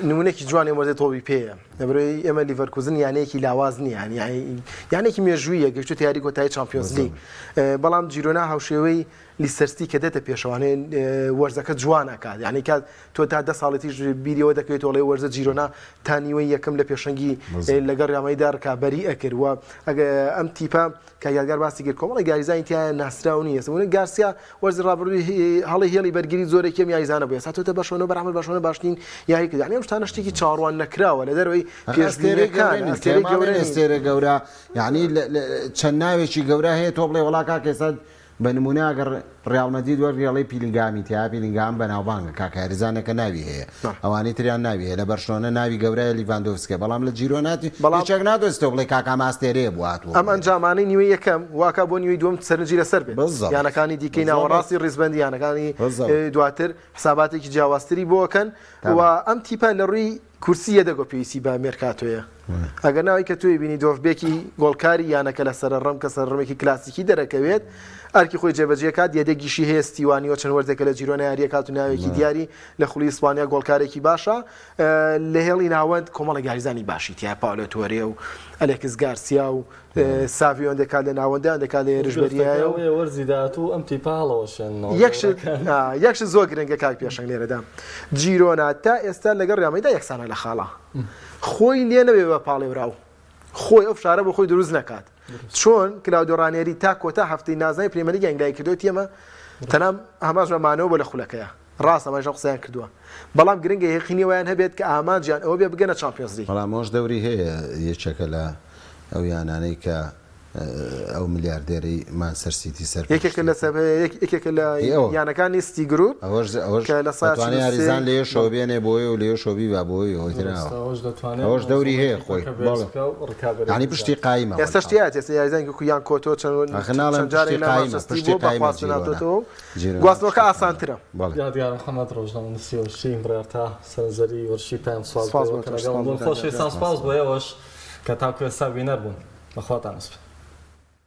نمونەیەکی جوانی ئەم وەرزەی تۆپی پێیە. لەبەرئەوەی ئێمە لیڤەرکوزن یانەیەکی لاواز نییە یانی یانێکی مێژوویە گەشتوتە یاری کۆتایی چامپیۆنزلیگ بەڵام جیرۆنا هاوشێوەی لیستەر سیتی کە دێتە پێشەوانێ وەرزەکە جوان ئەکات یعنی کات تۆ تا دە ساڵی تیش بیریەوە دەکەوێت تۆڵێ وەرزە جیرۆنا تا نیوەی یەکەم لە پێشەنگی لەگەڵ ریال مەدریدا ڕکابەری ئەکرد و ئەگە ئەم تیپە کە یادگار باسی کرد کۆمەڵی یاریزانی تیایە ناسراو نییە سمونە گارسیا وەرزی ڕابردووی هەڵی هێڵی بەرگری زۆرێکی ئەم یاریزانە بوو ئێستا تۆتە بەرشەلۆنە بەرامبەر بەرشەلۆنە باشترین یاری کرد یعنی ئەم شتانە شتێکی چاوەڕوان نەکراوە لە دەرەوەی ئەستێرەی گەورە پێشبینیەکان نین ئەستێرەی کێ گەورە ماڵێن نین ئەستێرە گەورە یعنی چەند ناوێکی گەورە هەیە تۆ بڵێ وەڵا کاکە ئێستا بە نموونە ئەگەر ڕیاڵ مەدرید وەرگری ئەڵێی پیلینگامی تیایە پیلینگام بەناوبانگە کاکە یاریزانێکە ناوی هەیە ئەوانی تریان ناوی هەیە لە بەرشلۆنە ناوی گەورەیە لیڤاندۆڤسکیە بەڵام لە جیرۆنا بەڵام یەکێک نادۆزیتەوە بڵێی کاکە ئەمە ئەستێرەیە بوو هاتووە ئەم بۆ ئێرە. ئەنجامانەی نیوەی یەکەم واکا بۆ نیوەی دووەم سەرنجی لەسەر بێت بالضبط یانەکانی دیکەی بالضبط ناوەڕاستی ڕیزبەندی یانەکانی بالضبط دواتر حساباتێکی جیاوازتری بۆ ئەکەن و تابع. ئەم تیپە لە ڕووی کورسی یەدەگۆ پێویستی بە مێرکاتۆیە ئەگەر ناوی کە تۆی بینی دۆڤبێکی گۆڵکاری یانەکە لە سەرەڕم کە سەرڕمێکی کلاسیکی دەرەکەوێت ئەرکی خۆی جێبەجێکات یەدەگیشی هەیە ستیوانیۆ چەند وەرزێکە لە جیرۆنا یاریەکات و ناوێکی دیاری لە خولی ئیسپانیا گۆڵکارێکی باشە لە هێڵی ناوەند کۆمەڵێک یاریزانی باشی تیا پاولۆ تۆرێ و ئەلێکس گارسیا و ساڤیۆن دەکات لە ناوەندیان دەکات لە هێرشبەریایە و وەرزی داهاتوو ئەم تیپە هەڵەوەشێننەوە یەک شت یەک شت زۆر گرنگە کاک پێشەنگ لێرەدا جیرۆنا تا ئێستا لەگەڵ ریال مەدریدا یەکسانە لە خاڵا خۆی لێ نەبێ بە پاڵێوراو خۆی ئەو فشارە بۆ خۆی دروست نەکات چۆن کلاودۆ ڕانێری تا کۆتا هەفتەی نازناوی پرێمەلیگی ئەنگلیای کردووە تێمە تەنام ئامانج بە مانەوە بۆ لە خولەکەیە ڕاستە ئەمانیش ئەو قسەیان کردووە بەڵام گرنگە یەقینی ئەوەیان هەبێت کە ئامانجیان ئەوە بێ بگەنە چامپیۆنزلیگ. بەڵام ئەوەش دەوری هەیە یەکێکە لە ئەو یانانەی کە ئەو ملیاردێرەی مانچستەر سیتی یەکێکە لە سەرپەرشتیەتی. یەکێکە لە هی ئەوە. یانەکانی ستی گروپ ئەوەش ئەوەش کە لە سا دەتوانێ 43 یاریزان لەوێشەوە بێنێ بۆیە و لەوێشەوە بیبا بۆی ئەوەی تر دروستە ئاوا. ئەوەش دەتوانێت ئەوەش دەوری مەنزومەی هەیە خۆی تیپەکە بەهێز بەڵێ. بکا و ڕکابەرێکی یانی پشتی زیاتر. قایمە ئێستاش وەلحاڵ. تیایەتی ئێستا یاریزانێکی وەکو یان کۆتۆ چەند ئاخر ناڵێم چەند جارێک پشتی لە قایمە مانچستەر سیتی پشتی بووە بە قایمە خواستن جیرۆنا. هاتۆتەوە و جیرۆنا گواستنەوەکە پشتی قایمە. ئاسانترە. بەڵێ. یادگار محەمەد ڕۆژنامەنووسی وەرزشی بڕیار تا سەرنجدەری وەرزشی پەیام سوپاس بۆ سوپاس ئێوە بۆ کە تۆش لەگەڵم سوپاس بوون. بۆ کاک خۆشەویستان یادگار. سوپاس بۆ ئێوەش کە تاکو ئێستا بینەر بوون. بە خواتان ئەسپێرم.